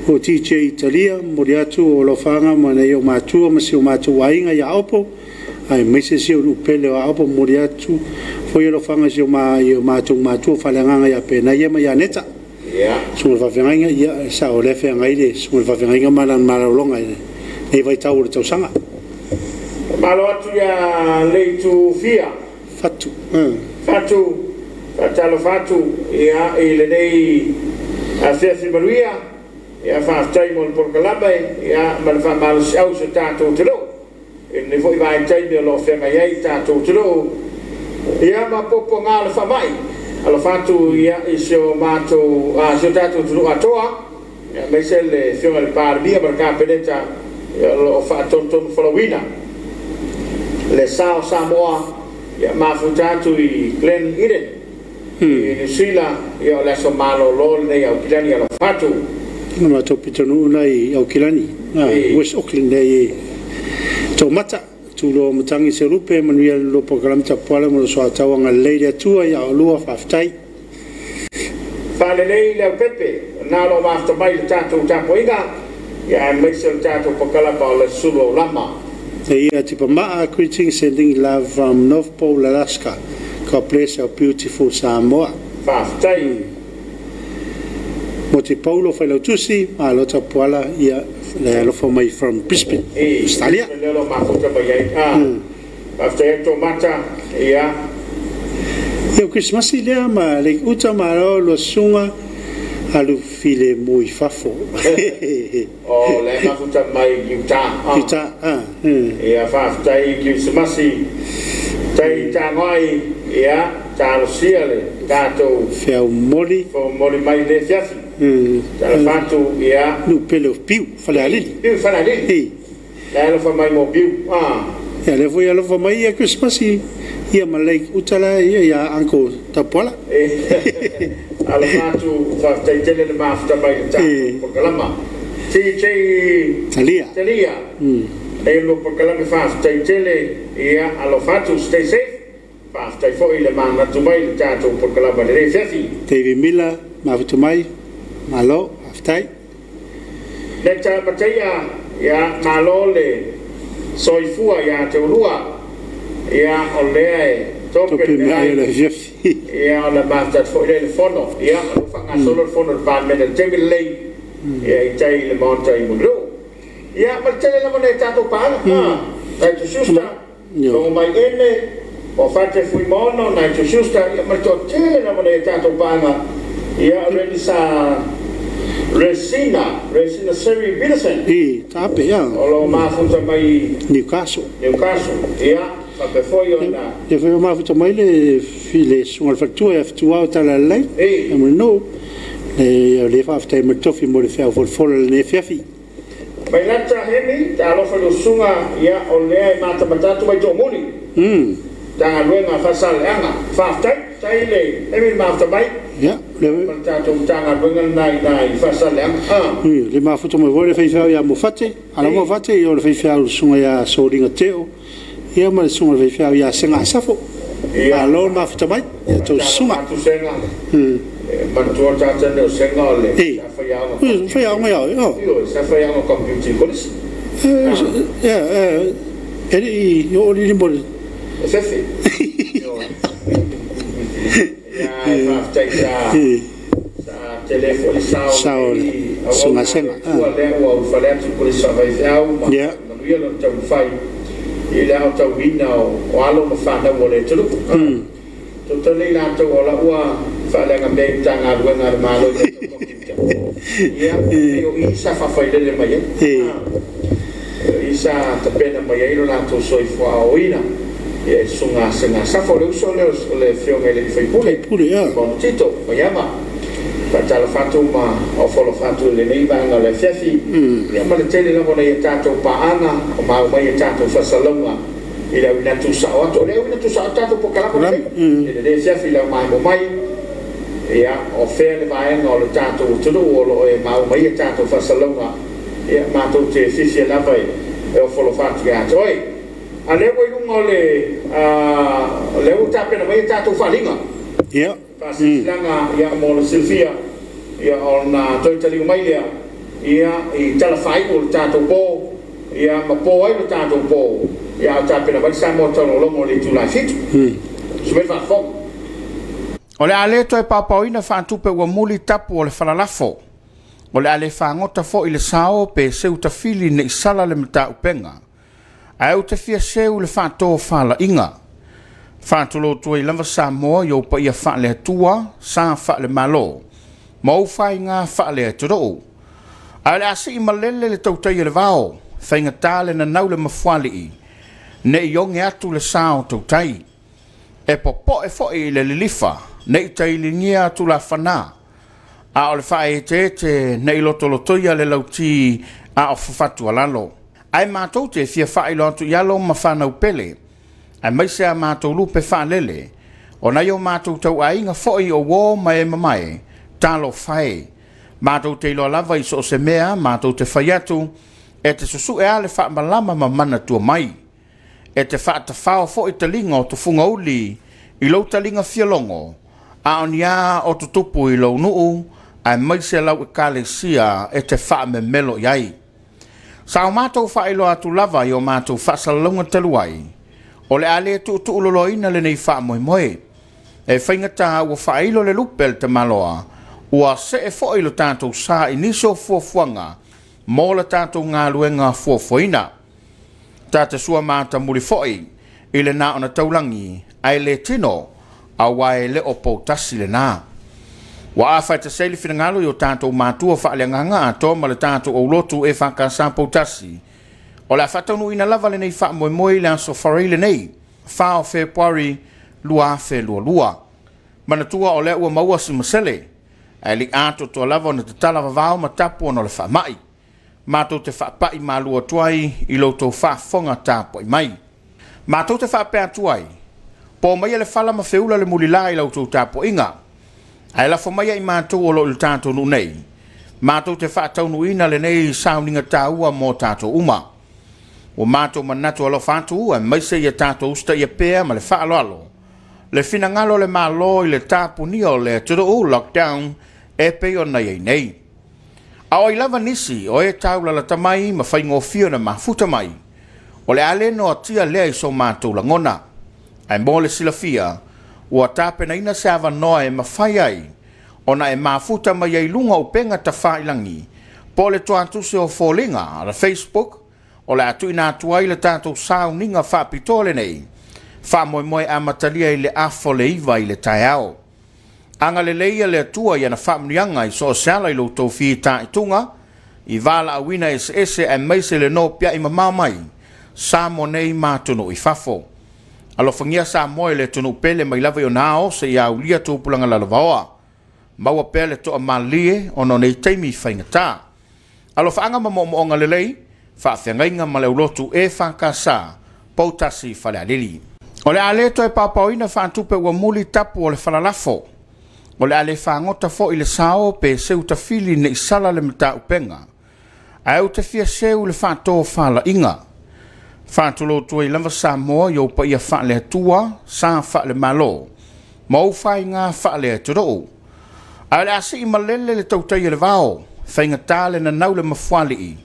O TJ Italia, momoli atu o alofaga ma nai o matua ma si o matou aiga ia Aopo, aemaise si o nuu pele o Aopo, momoli atu foi alofaga si o matou matua faaleagaga ia Penaia ma ia Neta. Susuga i le faafeagaiga, ia sao o lea feagai le susuga i le faafeagaiga ma lana malologa i lenei vaitau o le tausaga. Malo atu ia Leitufia. Fatu. Fatu, faatalofa atu ia i lenei afiafi manuia, ia faafetai mo le polokalame ia ma le faamalosiau se tatou atunuu i lenei foi vaitaimi o lo o feagai ai tatou atunuu ia ma puapuaga o le faamai. Alofa atu ia i si o matou si o tatou atunuu atoa, aemaise le afioga i le Palemia ma le Kapeneta ia o lo o faatonutonu folauina le sa o Samoa, ia mafuta atu i Glen Eden i Niu Sila, ia o le aso malolo lenei Aukilani, alofa atu. Na matou pitonuu na i Aukilani, West Auckland nei e Taumata, tuloa matangi se lupe, manuia le lua polokalame tapuala ma lo soatau agalelei le Atua ia oulua, faafetai. Faalelei le aupepe, na o lo o mafuta mai le tatou tapuaiga, ia aemaise o le tatou polokalama o le Suluaulama. Ia Tipamaa, greetings, sending love from North Pole, Alaska. God bless our beautiful Samoa. Faafetai. Mo te Paulo Failautusi, malo tapuala, ia le alofa mai from Brisbane, Australia. E lea o lo o mafuta mai ai. Faafetai atu Mata, ia. Ia o Krismasi lea ma le uta malo lua susuga alu file mo i fafo. O lea mafuta mai i Utah. Utah. Ia faafetai i Kirisimasi. Tai tagoai, ia talosia le tatou feau momoli. Momoli mai le afiafi. Talofa atu ia. Nuu pele o Piu, Falealili. Piu Falealili. Le alofa mai mo Piu. Ia lea foi alofa mai ia Krismasi ia ma Lake Uta la ia ia Uncle Tapuala. Alofa atu, faafetai tele le mafuta mai le tatou polokalama. TJ Talia. Talia. Nei lua polokalame faafetai tele, ia alofa atu, stay safe. Faafetai foi le manatu mai le tatou polokalama lenei afiafi. David Miller, mafuta mai, malo, faafetai. Neta Mataia, ia malo le soifua ia te ulua, ia o lea e tope le meai le afiafi. Ia o le mafuta atu foi lea i le fono, ia o lo o faagasolo le fono i le Palemene i le taimi lenei, Ia i tai i le maota i Mulilo'o. Ia ma le tele lava nai a tatou paaga, nai Schuster, Logomaie'ene, o Fate Fuimaono, nai Schuster, ia ma le toatele lava nai a tatou paaga, ia o leni sa Resina, Resina Seri Peterson. I tape ia. O lo o mafuta mai Newcastle. Newcastle, ia, faapea foi ona. Ia foi o mafuta mai le le susuga i le faletua ia Fetuao Talalelei. E Mulinuu. Le le faafetai mai le tofi mo le feau folafola i lenei afiafi. Mailata Hemi, talofa i lau susuga, ia o lea e matamata atu mai Toomuli. Matagaluega Faasaleleaga. Faafetai, faafetai le Hemi le mafuta mai. Ia, le Ma le tatou Matagaluega lena i ina i Faasaleleaga. Le mafuta mai foi le faifeau ia Mofate, ala Mofate, ia o le faifeau le susuga ia Soliga Teo, ia ma le susuga i le faifeau ia Sega Asafo. Malo le mafuta mai, ia tou susuga. Faatalofa atu Sega. Manatua tata nei o Sega o le sa faiaoga. Faiaoga ia oe. Ioe, sa faiaoga computer i kolisi. Ia, e le i oo lili mo le E fefe. Ioe. Ia, e faafetai sa sa tele foi le sao o lenei auauna a le Atua lea ua ulufale atu i le Kolisi Faafaifeau ma manuia lona taumafai i le aotauina o alo ma fanau o le atunuu. Totole i latou o la ua faaleaga mea i Matagaluega a le Malo i mea tau computer. Ia, pei o i sa faafailele mai ai. O i sa tapena mai ai lo latou soifua aoaoina. Ia, e susuga Sega Safo, o le uso lea o le Afioga i le sui usufono, Bono Tito Maiava. Faatalofa atu ma ofo alofa atu i lenei vaega o le afiafi. Ia, ma le tele lava o nai a tatou paaga o maua mai a tatou faasalalauga i le auina tusao atu. O le auina tusao atu tatou polokalame lenei i lenei afiafi i le aumaemo mai. Ia, o fea le vaega o le tatou atunuu o lo o e maua mai a tatou faasalalauga, ia, matou te fiafia lava e ofo alofa atu ia te oe. A lea ua i luga o le, o lea ua tapena mai a tatou faaaliga. Ia. Faasilasilaga, ia, mo le silafia, ia, ona toe taliu mai lea, ia, i tala faaiu o le tatou po, ia, ma po ai le tatou po, ia, a o tapena mai le Samoa Taulogologo i le itula e 7. Sumei le faafofoga. O le a le toe paopaoina faatupe ua muli tapu o le falalafo. O le a le fagota foi le sao pe seu tafili nei sala le mataupega. Ae ou te fia seu le faatofalaiga. Faatulou atu ai lava Samoa i ou paia faale-Atua, sa faale-Malo, ma ou faiga faale-atunuu. Ae o le a sii malele le tautai a le vao, faigata le nanau le mafuaalii, ne i oge atu le sa o tautai. E popoe foi i le lilifa, ne i tailigia atu lafana, a o le faaeteete ne i lotolotoia le lauti a o fafatualalo. Ae matou te fia faailoa atu i alo ma fanau pele, aemaise a matou lupe faalele, o nai o matou tauaiga foi o uō ma e mamae, talofa e. Matou te iloa lava i so o se mea matou te fai atu, e te susu'e a le faamalama ma manatua mai. E te faatafao foi taliga o tufuga uli i lou taliga fialogo, a o ni a o tutupu i lou nuu, aemaise lau ekalesia e te faamemelo i ai. Sa o matou faailoa atu lava i o matou faasalalauga talu ai, o le a le tuutuuloloina lenei faamoemoe. E faigata ua faailo le lupe a le tamaloa, ua see foi lo tatou sa i nisi o fuafuaga mo la tatou galuega fuafuaina. Ta te sua matamuli foi i le na ona taulagi, ae le tino, aua e le o poutasi lena. Ua afa e le finagalo i o tatou matua faaleagaga atoa ma le tatou aulotu e FKS poutasi. O le a faataunuuina lava lenei faamoemoe i le aso Faraile lenei, 4 o Fepuari 2022. Manatua o lea ua maua si masele, ae le i atoatoa lava ona tatala vavao ma tapu ona o le faamai. Matou te faapai malu atu ai i lo outou faafofoga tapuai mai. Matou te faapea atu ai, po maia le fala ma feula le mulila i la outou tapuaiga. Ae lafo maia i matou o lo o i le tatou nuu nei, matou te faataunuuina lenei sauniga taua mo tatou uma. Ua matou manatu alofa atu, aemaise ia tatou usitaia pea ma le faaaloalo le finagalo o le Malo i le tapunia o le atunuu, lockdown, e pei ona i ai nei. A o ai lava nisi o e taulalata mai ma faigofie ona mafuta mai, o le a le noatia lea i so matou lagona. Ae mo le silafia, ua tapenaina se avanoa e mafai ai ona e mafuta mai ai luga o upega tafailagi Po o le tuatusi o foliga le Facebook o le a tuuina atu ai le tatou sauniga faapitoa lenei faamoemoe amatalia i le 8:30 i le taeao. Agalelei ia le Atua i ana faamanuiaga i so o se ala i lo outou fitaituga i valaauina eseese aemaise le nopiai mamao mai Samoa nei ma atunuu i fafo. Alofagia Samoa i le atunuu pele mai lava i ona ao seia aulia tupulaga lalovaoa. Maua pea le toamalie ona o nei taimi faigata. Alofaaga ma moomooga lelei, faafeagaiga ma le aulotu EFKS, Poutasi Falealili. O le a le toe paopaoina faatupe ua muli tapu o le falalafo. O le a le fagota foi le sao pe seu tafili nei sala le mataupenga. Ae ou te fia seu le faatofalaiga. Faatulou ai lava Samoa i ou paia faale-Atua, sa faale-Malo, ma ou faiga faale-atunuu. Ae o le a sii malele le tautai o le vao, faigata le nanau le mafualii,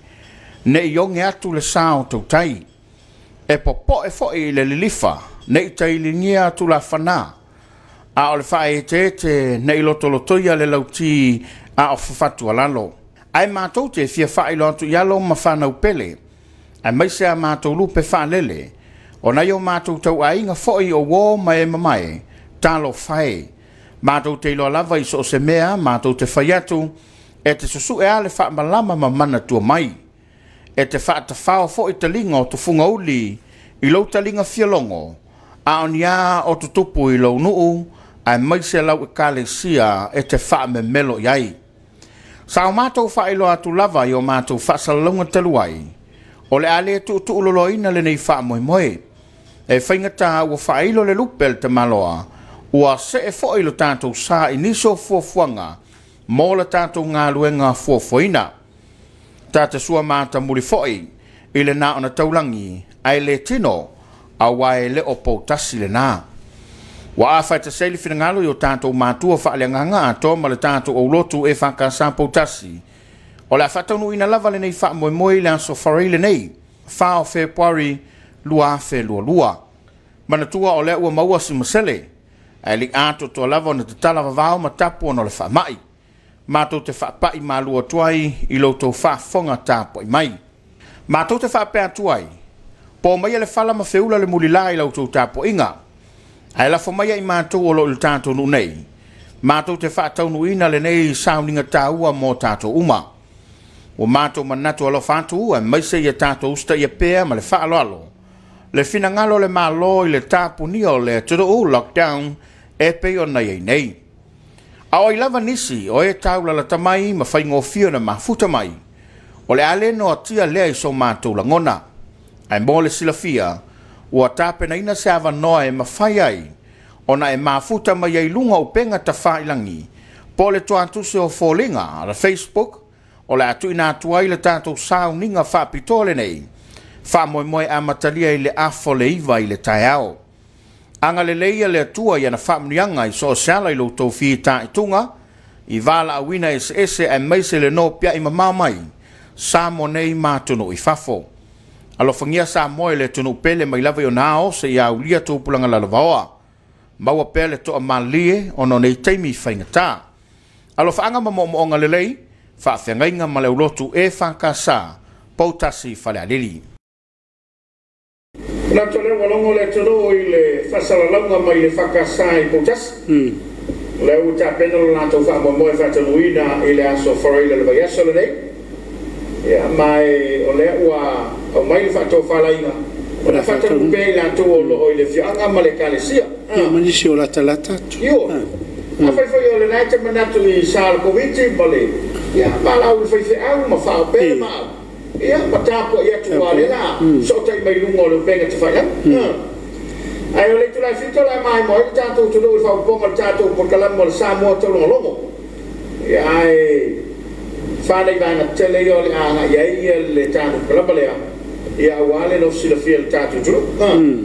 ne i oge atu le sa o tautai. E popoe foi i le lilifa, ne i tailigia atu lafana, a o le faaeteete ne i lotolotoia le lauti a o fafatu alalo. Ae matou te fia faailoa atu i alo ma fanau pele, aemaise a matou lupe faalele, o nai o matou tauaiga foi o uō ma e mamae, talofa e. Matou te iloa lava i so o se mea matou te fai atu, e te susue a le faamalama ma manatua mai. E te faatafao foi taliga o tufuga uli i lou taliga fialogo, a o ni a o tutupu i lou nuu, aemaise lau ekalesia e te faamemelo i ai. Sa o matou faailoa atu lava i o matou faasalalauga talu ai, o le a le tuutuuloloina lenei faamoemoe. E faigata ua faailo le lupe a le tamaloa, ua see foi lo tatou sa i nisi o fuafuaga mo le tatou galuega fuafuaina. Ta te sua matamuli foi i le na ona taulagi, ae le tino, aua e le o poutasi lena. Ua afaetasei le finagalo i o tatou matua faaleagaga atoa ma le tatou aulotu EFKS Poutasi. O le a faataunuuina lava lenei faamoemoe i le aso Faraile lenei, 4 o Fepuari 2022. Manatua o lea ua maua si masele, ae le atoatoa lava ona tatala vavao ma tapu ona o le faamai. Matou te faapai malu atu ai i lo outou faafofoga tapuai mai. Matou te faapea atu ai, po maia le fala ma feula le mulila i la outou tapuaiga. Ae lafo maia i matou o lo o i le tatou nuu nei, matou te faataunuuina lenei sauniga taua mo tatou uma. Ua matou manatu alofa atu aemaise ia tatou usitaia pea ma le faaaloalo le finagalo o le Malo i le tapunia o le atunuu lockdown e pei ona i ai nei. A o ai lava nisi o e taulalata mai ma faigofie ona mafuta mai, o le a le noatia lea i so matou lagona. Ae mo le silafia, ua tapenaina se avanoa e mafai ai ona e mafuta mai ai luga o upega tafailagi po o le tuatuse o foliga le Facebook o le a tuuina atu ai le tatou sauniga faapitoa lenei faamoemoe amatalia i le 8:30 i le taeao. Agalelei ia le Atua i ana faamanuiaga i so o se ala i lo outou fitaituga i valaauina eseese aemaise le nopiai mamao mai Samoa nei ma atunuu i fafo. Alofagia Samoa i le atunuu pele mai lava i ona ao seia aulia tupulaga lalovaoa. Maua pea le toamalie ona o nei taimi faigata. Alofaaga ma moomooga lelei, faafeagaiga ma le aulotu EFKS, Poutasi Falealili. Manatu o lea ua logo le atunuu i le faasalalauga mai le EFKS i Poutasi. O lea ua tapena lo latou faamoemoe faataunuuina i le aso Faraile o le vaiaso lenei. Ia, ma e o lea ua aumai le faatofalaiga o le a faataunuu pea i latou o loo i le afioaga ma le ekalesia. Ia, ma nisi o latalata atu. Ioe. Afai foi o lena e te manatu i sa o le Koviti ma le, ia, valaau i le faifeau ma faaopea le maau, ia, ma tapuai atu aua o lea o le a sootai mai luga o le upega tafailagi. Ae o le itula e 7 o le a maimoa ai le tatou atunuu i le faaopoopoga o le tatou polokalame o le Samoa Taulogologo. Ia, ae fa nai vaega tetele ia o le a agai ai le tatou polokalame lea, ia, aua le nofo silafia e le tatou atunuu.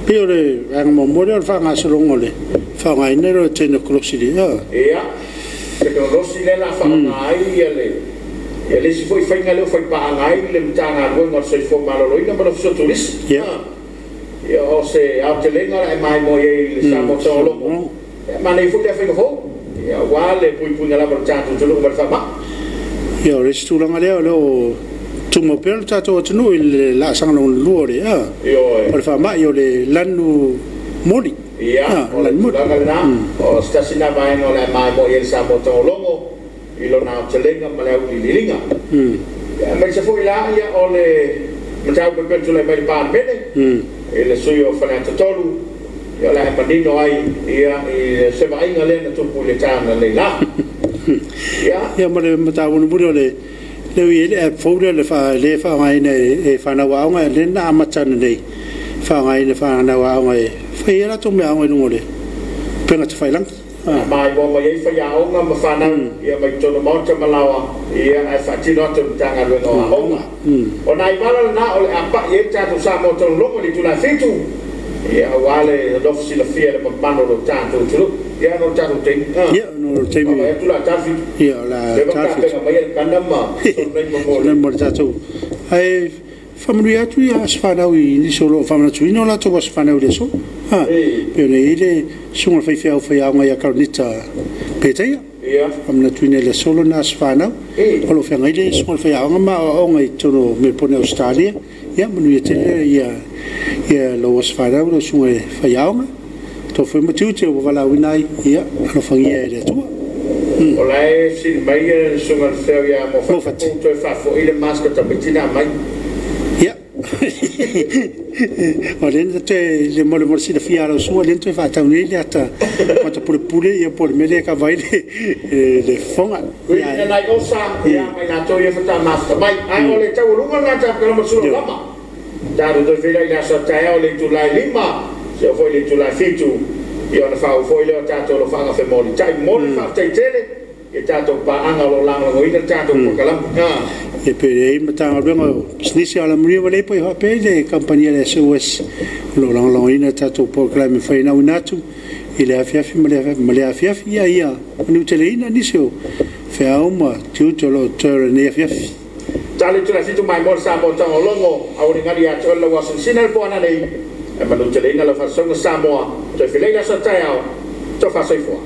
Pei o le vaega muamua lea o le faagasologa o le faaaogaina lea o le tekonolosi lea. Ia, tekonolosi lea o le a faaaoga ai ia le ia le isi foi faiga lea ua faipaaga ai le Matagaluega o le Soifua Maloloina ma le Ofisa o Turisi. Ia, o se aotelega o le a e maimoa i ai i le Samoa Taulogologo. Ia, manaia foi lea faiga fou, ia, aua le puipuiga lava o le tatou atunuu mai le faamai. Ia o le isi tulaga lea o le o tumau pea le tatou atunuu i le laasaga lona lua o le Ioe. O le faama'i o le lanu moli. Ia, o le lanu moli. Tulaga lena, o se tasi na vaega o le a maimoa i ai le Samoa Tagologo i lona aotelega ma le auiliiliga. Ia, aemaise foi la ia o le mataupu e pei ona tulai mai i le Palemene i le sui usufono o Faleata 3, ia o le a manino ai ia i se vaaiga lea na tupu i le taeao nei la. Ia, Ia ma le mataupu mulimuli o le lea ua i ai le app fou lea le lea e faaaogaina e fanau aoga lea na amata nei faaaogaina e fanau aoga e fai ai latou meaaoga i luga o le upega tafailagi. Maimoa mai ai faiaoga ma fanau ia mai totonu maota ma laoa ia ae faatino atu e le Matagaluega o Aoga. O nai vala lena o le a pa'i ai le tatou Samoa Taulogo i le itula 7 ia aua le nofo silafia le mamalu o lo tatou atunuu. Ia no le tatou taimi. Ia no le taimi. Atu la ta 7. Ia o la Le ta 7. Tapena mai le kana ma solonai ma mo le mo le tatou ae faamanuia atu ia aso fanau i nisi o loo faamanatuina o latou aso fanau i le aso. Pe ona i ai le susuga o le faifeau faiaoga ia Karonita Petaia. Faamanatuina i le aso lona aso fanau. O lo o feagai le susuga o le faiaoga ma aoaoga i totonu o Melbourne, Australia. Ia manuia tele ia ia lou aso fanau lau susuga i le faiaoga. Tou foi ma tiute ua valaauina ai ia alofagia e le Atua. O la e fesili mai le susuga i le feau ia Mofati po ua toe faafoi le mask a tamaiti na aumai. Ia o lea na toe le mo le silafia a lau susuga lea na toe faatau nei le ata mata pulepule ia po o le mea lea e kava ai le fofoga. Ui na nai osa ia mai latou ia faatoa mafuta mai. Ae o le taualuga lena tatou ma sula lama. Tatou toe feiloai i le aso a taeao i le itula e 5, seia oo foi i le itula e 7, ia ona faauu foi lea o tatou alofaaga femolitai. Momoli le faafetai tele i a tatou paaga o lo o lagolagoina le tatou polokalame. E pe leai Matagaluega o Pisinisi Alamanuia ma Leipa, ia faapea i le kamupani a le SOS o lo o lagolagoina tatou polokalame mafai ona auina atu i le afiafi ma le ma le afiafi. Ia ia manuteleina nisi o feau ma tiute o lo o totoe o lenei afiafi. Tali tula 7 mai mo le Samoa Tagologo, aua ne i galu ia te oe lau asilasina i le po ananei, ae manuteleina lau faasasauga Samoa. Toe feiloai i le aso a taeao, tofa soifua.